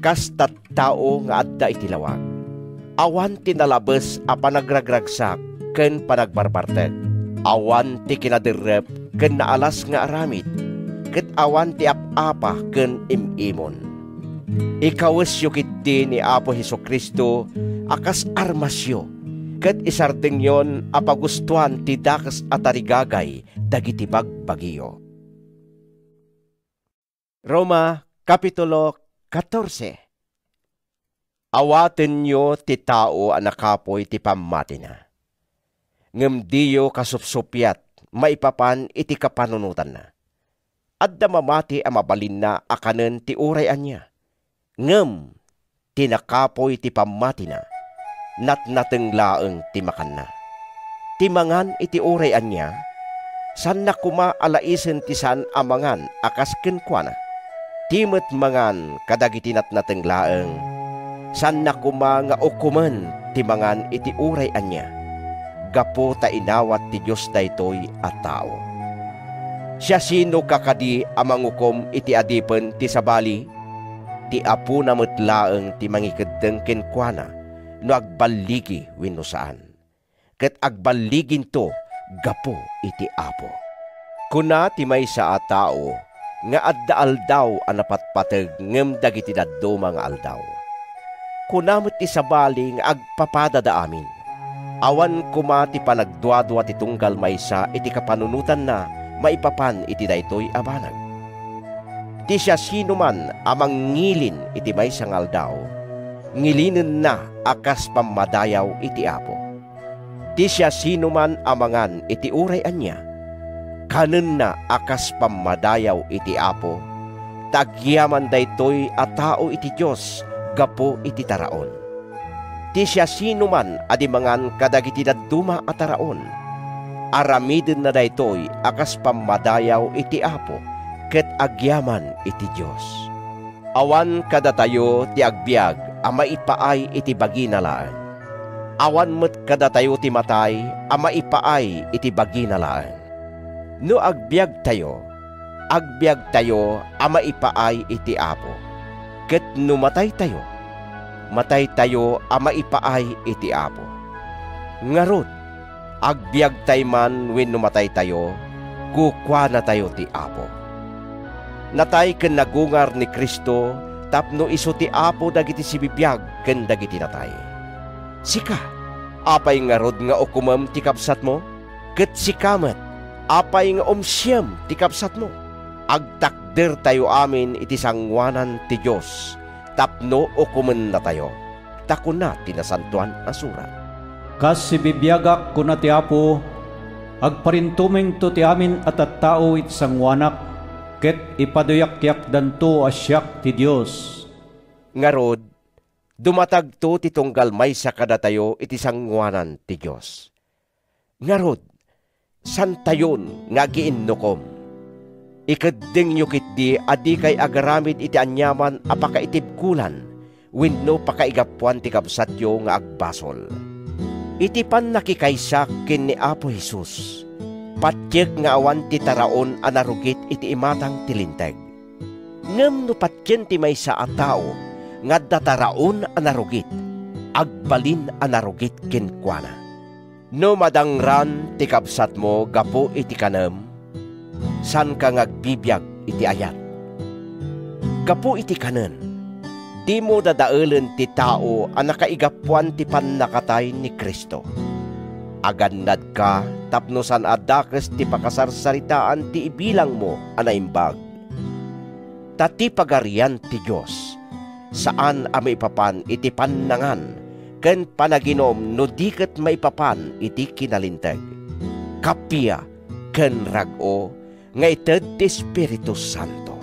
kas tattao nga adda iti lawag. Awan ti nalabes a panagragragsak ken panagbarbartek. Awan ti kinaderrep ken naalas nga aramid, ket awan ti ap-apa ken im-imon. Ikawesyo ketdi ni Apo Jesu-Cristo a kas armasyo, ket isardengyon a pagustoan ti dakes a tarigagay dagiti bagbagiyo. Roma, Kapitulo katorse. Awatenyo ti tao a nakapuy ti pammatina, ngem diyo kasupsuppiat maipapan iti kapanunotanna. Adda mamati a mabalinna a kanen ti uray ania, ngem ti nakapuy ti pammatina, natnateng laeng ti makanna. Ti mangan iti uray ania, saanna koma a laisen ti saan a mangan a kas kenkuana. Ti met mangan kadagiti natnateng laeng, saanna koma nga ukomen ti mangan iti uray ania, gapu ta inawat ti Dios daytoy a tao. Siasinoka kadi a mangukom iti adipen ti sabali? Ti apona met laeng ti mangikeddeng kenkuana no agballigi wenno saan. Ket agballiginto gapu iti Apo. Kuna ti maysa a tao nga adda aldaw a napatpateg ngem dagiti dadduma nga aldaw. Kuna met ti sabali nga agpapadada amin. Awan koma ti panagduadua ti tunggal maysa iti kapanunotanna maipapan iti daytoy a banag. Ti siasinoman a mangngilin iti maysa nga aldaw, ngilinenna a kas pammadayaw iti Apo. Ti siasinoman a mangan iti uray ania, kanenna a kas pammadayaw iti Apo, ta agyaman daytoy a tao iti Dios gapu iti taraon. Ti siasinoman a di mangan kadagiti dadduma a taraon, aramidenna daytoy a kas pammadayaw iti Apo ket agyaman iti Dios. Awan kadatayo ti agbiag a maipaay iti bagina laeng. Awan met kadatayo ti matay a maipaay iti bagina laeng. No agbiagtayo, agbiagtayo a maipaay iti Apo. Ket no mataytayo, mataytayo a maipaay iti Apo. Ngarud, agbiagtay man wenno mataytayo, kukuanatayo ti Apo. Natay ken nagungar ni Cristo tapno isu ti Apo dagiti sibibiag ken dagiti natay. Sika, apay ngarud nga ukomem ti kabsatmo? Ket sika met, apay nga umsiem ti kabsatmo? Agtakdertayo amin iti sangoanan ti Dios tapno ukomennatayo. Ta kuna ti Nasantoan a Surat, "Kas sibibiagak," kuna ti Apo, "agparintumengto ti amin a tattao iti sangoanak, ket ipaduyakyakdanto a siak ti Dios." Ngarud, dumatagto ti tunggal maysa kadatayo iti sangoanan ti Dios. Ngarud, saantayon nga agiinnukom. Ikeddengyo ketdi a dikay agaramid iti aniaman a pakaitibkolan wenno pakaigapuan ti kabsatyo nga agbasol. Iti pannakikaysak ken ni Apo Jesus, patiek nga awan ti taraon a narugit iti imatang ti Linteg. Ngem no patien ti maysa a tao nga adda taraon a narugit, agbalin a narugit kenkuana. No madangran ti kabsatmo gapu iti kanem, saanka nga agbibiag iti ayat. Gapu iti kanen, dimo dadaelen ti tao a nakaigapuan ti pannakatay ni Cristo. Agannadka tapno saan a dakes ti pakasarsaritaan ti ibilangmo a naimbag. Ta ti Pagarian ti Dios saan a maipapan iti pannangan ken panaginum no di ket maipapan iti kinalinteg, kappia ken rag-o nga ited ti Espiritu Santo.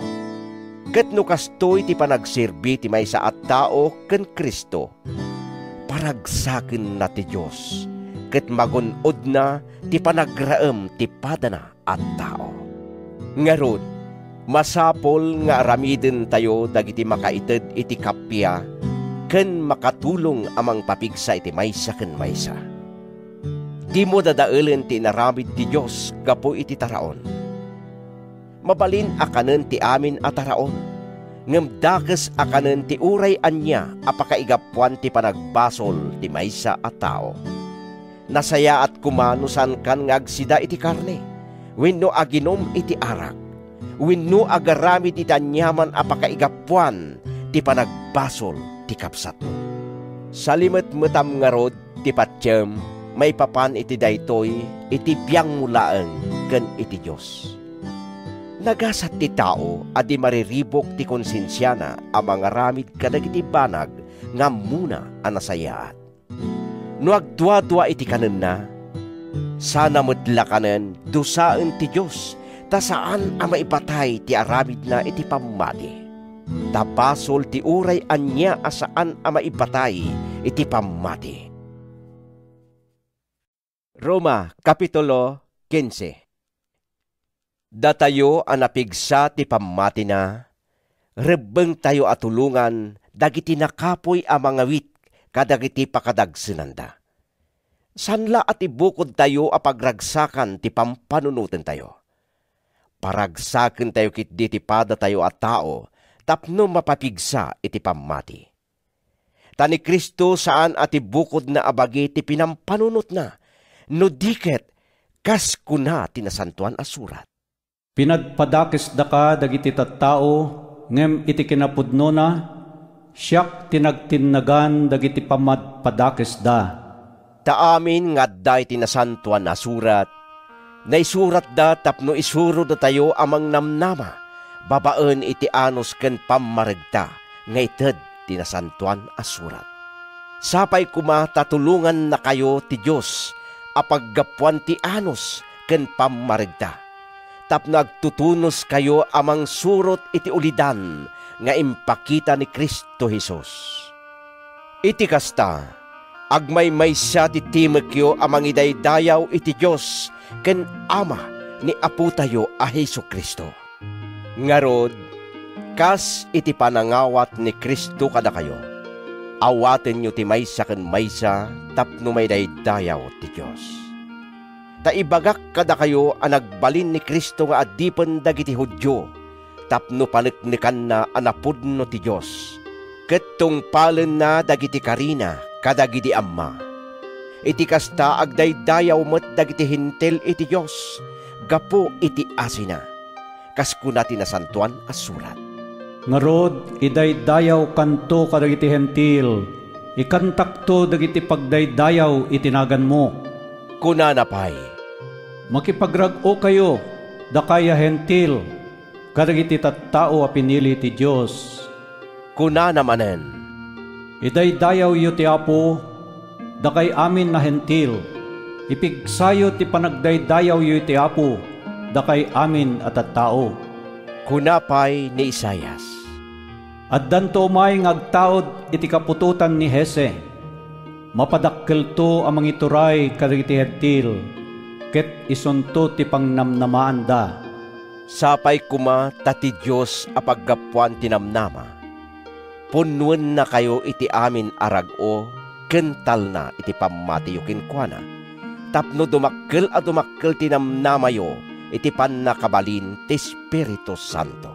Ket no kastoy ti panagserbi ti maysa a tao ken Cristo, paragsakenna ti Dios, ket magun-odna ti panagraem ti padana a tao. Ngarud, masapul nga aramidentayo dagiti makaited iti kappia ken makatulong a mangpapigsa iti maysa ken maysa. Dimo dadaelen ti inaramid ti Dios gapu iti taraon. Mabalin a kanen ti amin a taraon, ngem dakes a kanen ti uray ania a pakaigapuan ti panagbasol ti maysa a tao. Nasayaat koma no saankan nga agsida iti karne, wenno aginum iti arak, wenno agaramid iti aniaman a pakaigapuan ti panagbasol ti kabsatmo. Salimetmetam ngarud ti patiem maipapan iti daytoy iti biangmo laeng ken iti Dios. Nagasat ti tao a di mariribuk ti konsensiana a mangaramid kadagiti banag nga ammona a nasayaat. No agduadua iti kanenna, sana met la kanen dusaen ti Dios, ta saan a maibatay ti aramidna iti pammati. Ta basol ti uray ania a saan a maibatay iti pammati. Roma, Kapitulo quince. Datayo a napigsa ti pammatina, rebbengtayo a tulongan dagiti nakapuy a mangawit kadagiti pakadagsenanda. Saan la a ti bukodtayo a pagragsakan ti pampanunotentayo. Paragsakentayo ketdi ti padatayo a tao tapno mapapigsa iti pammati. Ta ni Cristo saan a ti bukodna a bagi ti pinampanunotna, no di ket kas kuna ti Nasantoan a Surat, "Pinadpadakesdaka dagiti tattao, ngem iti kinapudnona, siak ti nagtinnagan dagiti pammadpadakesda." Ta amin nga adda iti Nasantoan a Surat, naisuratda tapno isurodatayo a mangnamnama babaen iti anus ken pammaregta nga ited ti Nasantoan a Surat. Sapay koma ta tulongannakayo ti Dios a paggapuan ti anus ken pammaregta, tapno agtutunoskayo a mangsurot iti ulidan nga impakita ni Cristo Jesus. Iti kasta, agmaymaysa ti timekyo a mangidaydayaw iti Dios ken Ama ni Apotayo a Jesu-Cristo. Ngarud, kas iti panangawat ni Cristo kadakayo, awatenyo ti maysa ken maysa tapno maidaydayaw ti Dios. Ta ibagak kadakayo a nagbalin ni Cristo nga adipen dagiti Judio tapno paneknekanna a napudno ti Dios, ket tungpalenna dagiti karina kadagidi Amma. Iti kasta, agdaydayaw met dagiti Hentil iti Dios gapu iti asina. Kas kuna ti Nasantoan a Surat, "Ngarud, idaydayawkanto kadagiti Hentil, ikantakto dagiti pagdaydayaw iti naganmo." Kunana pay, "Makipagrag-okayo, dakay a Hentil, kadagiti tattao a pinili ti Dios." Kunana manen, "Idaydayawyo ti Apo, dakay amin a Hentil. Ipigsayo ti panagdaydayawyo iti Apo, dakay amin a tattao." Kuna pay ni Isaias, "Addanto umay nga agtaud iti kaputotan ni Jese. Mapadakkelto a mangituray kadagiti Hentil, ket isunto ti pangnamnamaanda." Sapay koma ta ti Dios a paggapuan ti namnama, punnuennakayo iti amin a rag-o ken talna iti pammatiyo kenkuana, tapno dumakkel a dumakkel ti namnamayo iti pannakabalin ti Espiritu Santo.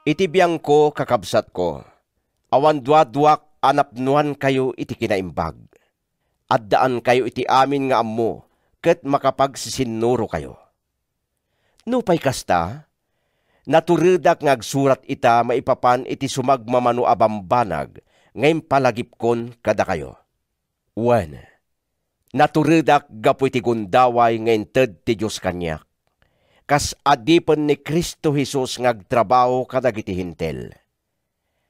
Iti biangko, kakabsatko, awan duaduak a napnoankayo iti kinaimbag. Addaankayo iti amin nga ammo ket makapagsisinurokayo. Nupay kasta, naturedak nga agsurat ita maipapan iti sumagmamano a bambanag nga impalagipkon kadakayo. Wen, naturedak gapu iti gundaway nga inted ti Dios kaniak, kas adipen ni Cristo Jesus nga agtrabaho kadagiti Hentil.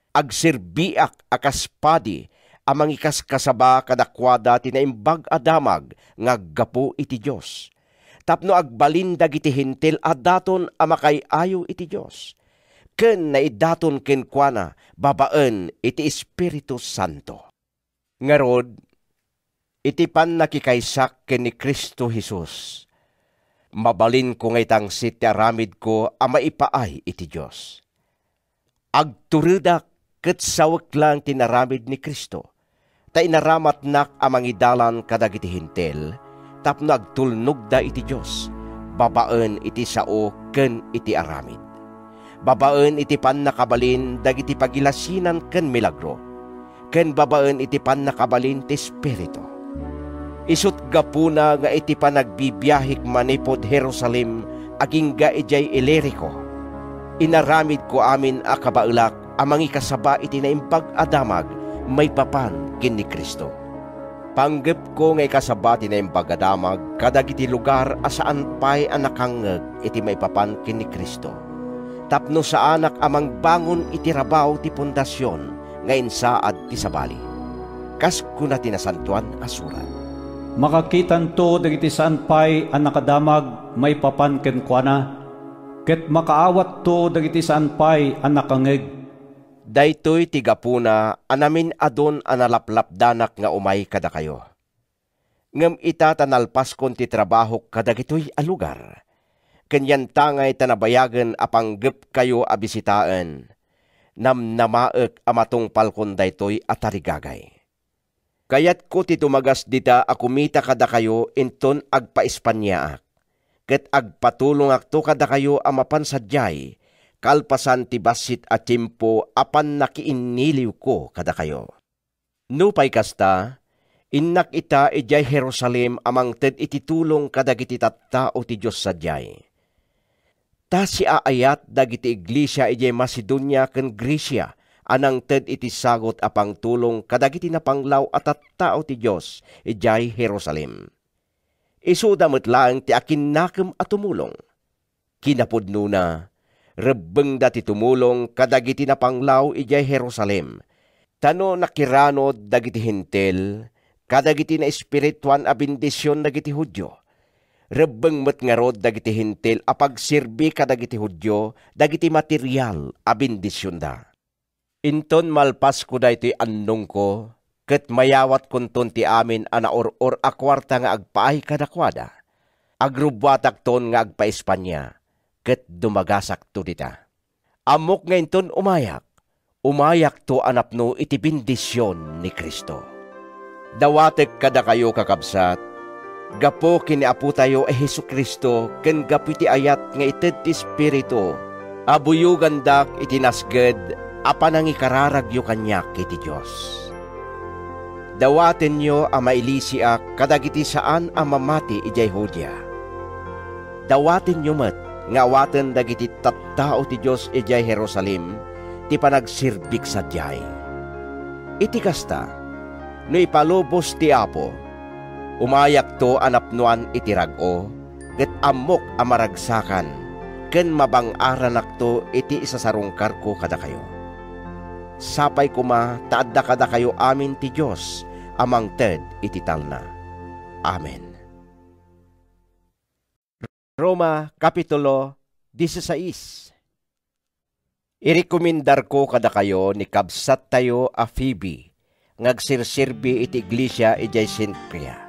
Agserbiak a kas padi a mangikaskasaba kadakuada ti Naimbag a Damag nga aggapu iti Dios, tapno agbalin dagiti Hentil a daton a makaay-ayo iti Dios, ken naidaton kenkuana babaen iti Espiritu Santo. Ngarud, iti pannakikaysak ken ni Cristo Jesus, mabalinko nga itangsit ti aramidko a maipaay iti Dios. Agturedak ket sawek laeng ti inaramid ni Cristo, ta inaramatnak a mangidalan kadagiti Hentil tapno agtulnogda iti Dios babaen iti sao ken iti aramid, babaen iti pannakabalin dagiti pagilasinan ken milagro, ken babaen iti pannakabalin ti Espiritu. Isut' gapuna nga iti panagbibiahek manipud Jerusalem agingga idiay Ilirico, inaramidko amin a kabaelak a mangikasaba iti Naimbag a Damag maipapan ken ni Cristo. Panggepko nga ikasaba ti Naimbag a Damag kadagiti lugar a saan pay a nakangngeg iti maipapan ken ni Cristo, tapno saanak a mangbangon iti rabaw ti pundasion nga insaad ti sabali. Kas kuna ti Nasantoan a Surat, "Makakitanto dagiti saan pay a nakadamag maipapan kenkuana, ket makaawatto dagiti saan pay a nakangngeg." Daytoy ti gapuna a namin-adun a nalaplapdanak nga umay kadakayo. Ngem ita ta nalpaskon ti trabahok kadagitoy a lugar, ken yantangay ta nabayagen a panggepkayo a bisitaen, namnamaek a matungpalkon daytoy a tarigagay. Kayatko ti dumagas dita a kumita kadakayo inton agpa-Espaniaak, ket agpatulongakto kadakayo a mapan sadiay, kalpasan ti bassit a tiempo a pannakiinniliwko kadakayo. Nupay kasta, innak ita idiay Jerusalem a mangted iti tulong kadagiti tattao ti Dios sadiay. Ta siaayat dagiti iglesia idiay Macedonia ken Grecia a nangted iti sagut a pangtulong kadagiti napanglaw a tattao ti Dios idiay Jerusalem. Isuda met laeng ti akinnakem a tumulong. Kinapudnona, rebbengda ti tumulong kadagiti napanglaw idiay Jerusalem, ta no nakiranod dagiti Hentil kadagiti naespirituan a bendision dagiti Judio, rebbeng met ngarud dagiti Hentil a pagserbi kadagiti Judio dagiti material a bendisionda. Inton malpasko daytoy annongko, ket mayawatkonton ti amin a naur-or a kuarta nga agpaay kadakuada, agrubbuatakton nga agpa-Espania, ket dumagasakto dita. Ammok nga inton umayak, umayakto a napno iti bendision ni Cristo. Dawatek kadakayo, kakabsat, gapu ken ni Apotayo a Jesu-Cristo ken gapu iti ayat nga ited ti Espiritu a buyogandak iti nasged a panangikararagyo kaniak iti Dios. Dawatenyo a mailisiak kadagiti saan a mamati idiay Judea. Dawatenyo met nga awaten dagiti tattao ti Dios idiay Jerusalem ti panagserbik sadiay. Iti kasta, no ipalubos ti Apo, umayakto a napnoan iti rag-o, ket ammok a maragsakan ken mabang-aranakto iti isasarungkarko kadakayo. Sapay koma ta adda kadakayo amin ti Dios a mangted iti talna. Amen. Roma, Kapitulo dieciséis. Irekomendarko kadakayo ni kabsattayo a Febe nga agserserbi iti iglesia idiay Cencrea.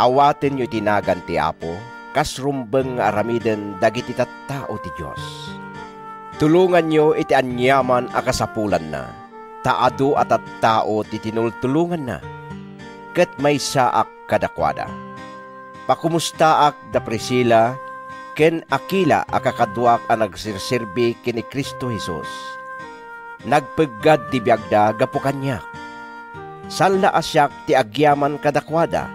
Awatenyo iti nagan ti Apo, kas rumbeng nga aramiden dagiti tattao ti Dios. Tulonganyo iti aniaman a kasapulanna, ta adu a tattao ti tinultulonganna, ket maysaak kadakuada. Pakomustaak da Priscila ken Aquila a kakaduak a nagserserbi ken ni Cristo Jesus. Nagpeggad ti biagda gapu kaniak. Saan la a siak ti agyaman kadakuada,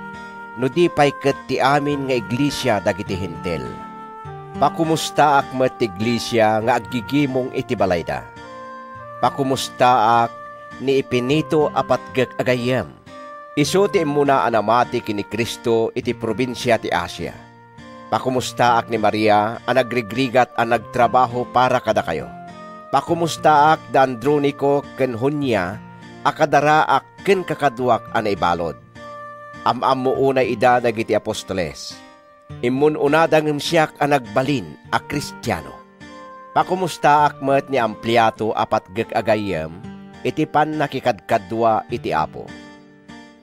no di pay ket ti amin nga iglesia dagiti Hentil. Pakomustaak met ti iglesia nga aggigimong iti balayda. Pakomustaak ni Epeneto a patgek a gayyem. Isu ti immuna a namati ken ni Cristo iti probinsia ti Asia. Pakomustaak ni Maria a nagrigrigat a nagtrabaho para kadakayo. Pakomustaak da Andronico ken Junia a kadaraak ken kakaduak a naibalud. Am-ammo unay ida dagiti apostoles. Immun-unada ngem siak a nagbalin a Kristiano. Pakomustaak met ni Ampliato a patgek a gayyem iti pannakikadkadua iti Apo.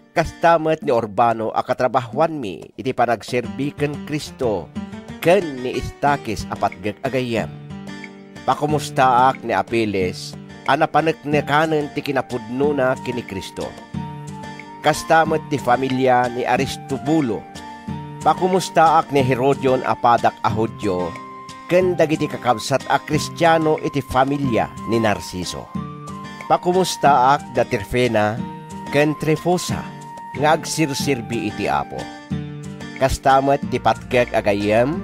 Kasta met ni Urbano a katrabahoanmi iti panagserbi ken Cristo ken ni Estaquis a patgek a gayyem. Pakomustaak ni Apeles a napaneknekanen ti kinapudnona ken ni Cristo. Kasta met ti familia ni Aristobulo. Pakomustaak ni Herodion a padak a Judio ken dagiti kakabsat a Kristiano iti familia ni Narciso. Pakomustaak da Trifena ken Trifosa nga agserserbi iti Apo. Kasta met ti patgek a gayyem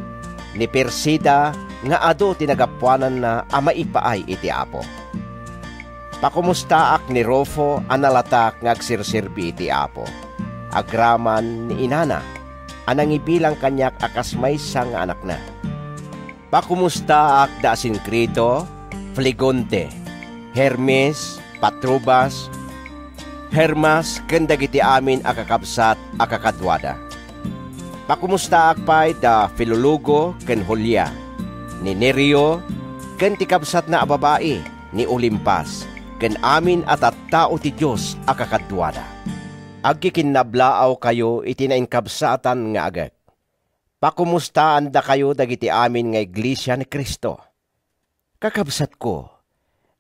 ni Persida nga adu ti nagapuananna a maipaay iti Apo. Pakomustaak ni Rufo a nalatak nga agserserbi iti Apo, agraman ni inana a nangibilang kaniak a kas maysa nga anakna. Pakomustaak da Asincreto, Flegonte, Hermes, Patrobas, Hermas, ken dagiti amin a kakabsat a kakaduada. Pakomustaak pay da Filologo ken Julia, ni Nereo, ken ti kabsatna a babai, ni Olimpas, ken amin a tattao ti Dios a kakaduada. Agkikinnablaaw kayo iti nainkabsatan nga agek. Pakomustaandakayo dagiti amin nga iglesia ni Cristo. Kakabsatko,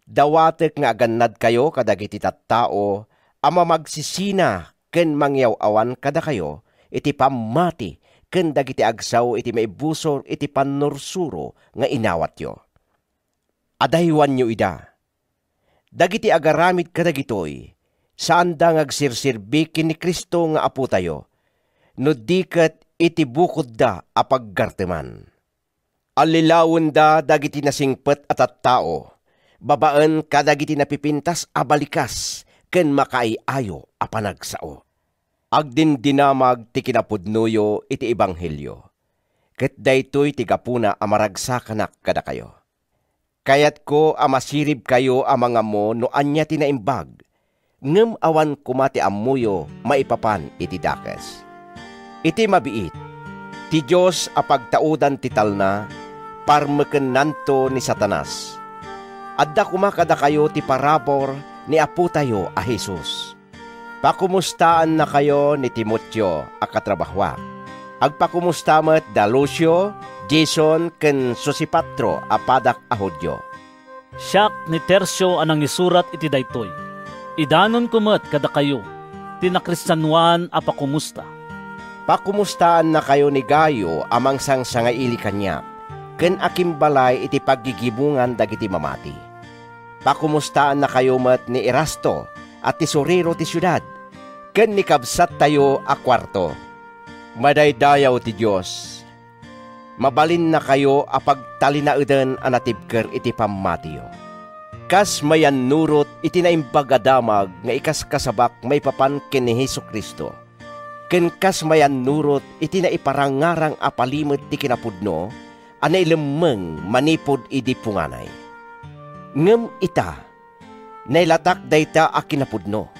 dawatek nga agannadkayo kadagiti tattao a mamagsisina ken mangyaw-awan kadakayo iti pammati ken dagiti agsao iti maibusor iti pannursuro nga inawatyo. Adaywanyo ida. Dagiti agaramid kadagitoy, saanda nga agserserbi ken ni Cristo nga Apotayo, no di ket iti bukodda a paggarteman. Allilawenda dagiti nasingpet a tattao babaen kadagiti napipintas a balikas ken makaay-ayo a panagsao. Agdindinamag ti kinapudnoyo iti ebanghelio, ket daytoy ti gapuna a maragsakanak kadakayo. Kayatko a masiribkayo a mangammo no ania ti naimbag, ngem awan koma ti ammoyo maipapan iti dakes. Iti mabiit, ti Dios a pagtaudan ti talna, parmekennanto ni Satanas. Adda koma kadakayo ti parabur ni Apotayo a Jesus. Pakomustaannakayo ni Timoteo a katrabahoak. Agpakomusta met da Lucio, Jason, ken Sosipatro a padak a Judio. Siak ni Tercio a nangisurat iti daytoy. Idanonko met kadakayo ti nakristianoan a pakomusta. Pakomustaannakayo ni Gayo a mangsangsangaili kaniak, ken akimbalay iti paggigimongan dagiti mamati. Pakomustaannakayo met ni Erasto a tesorero ti siudad, ken ni kabsattayo a Kuarto. Madaydayaw ti Dios. Mabalinnakayo a pagtalinaeden a natibker iti pammatiyo. Kas mayannurot iti naimbag a damag nga ikaskasabak maipapan ken ni Jesu-Cristo, ken kas mayannurot iti naiparangarang a palimed ti kinapudno a nailemmeng manipud idi punganay. Ngem ita, nailatak dayta a kinapudno,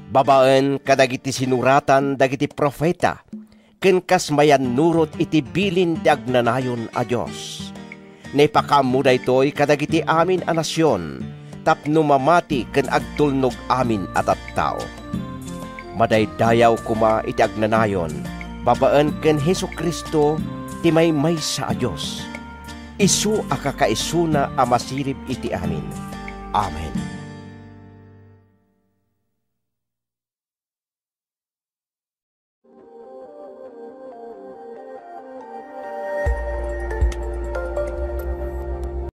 babaen kadagiti sinuratan dagiti profeta, ken kas mayannurot iti bilin ti agnanayon a Dios. Naipakaammo daytoy kadagiti amin a nasion tapno mamati ken agtulnog amin a tattao. Madaydayaw koma iti agnanayon babaen ken Jesu-Cristo ti maymaysa a Dios. Isu a kakaisuna a masirib iti amin. Amen.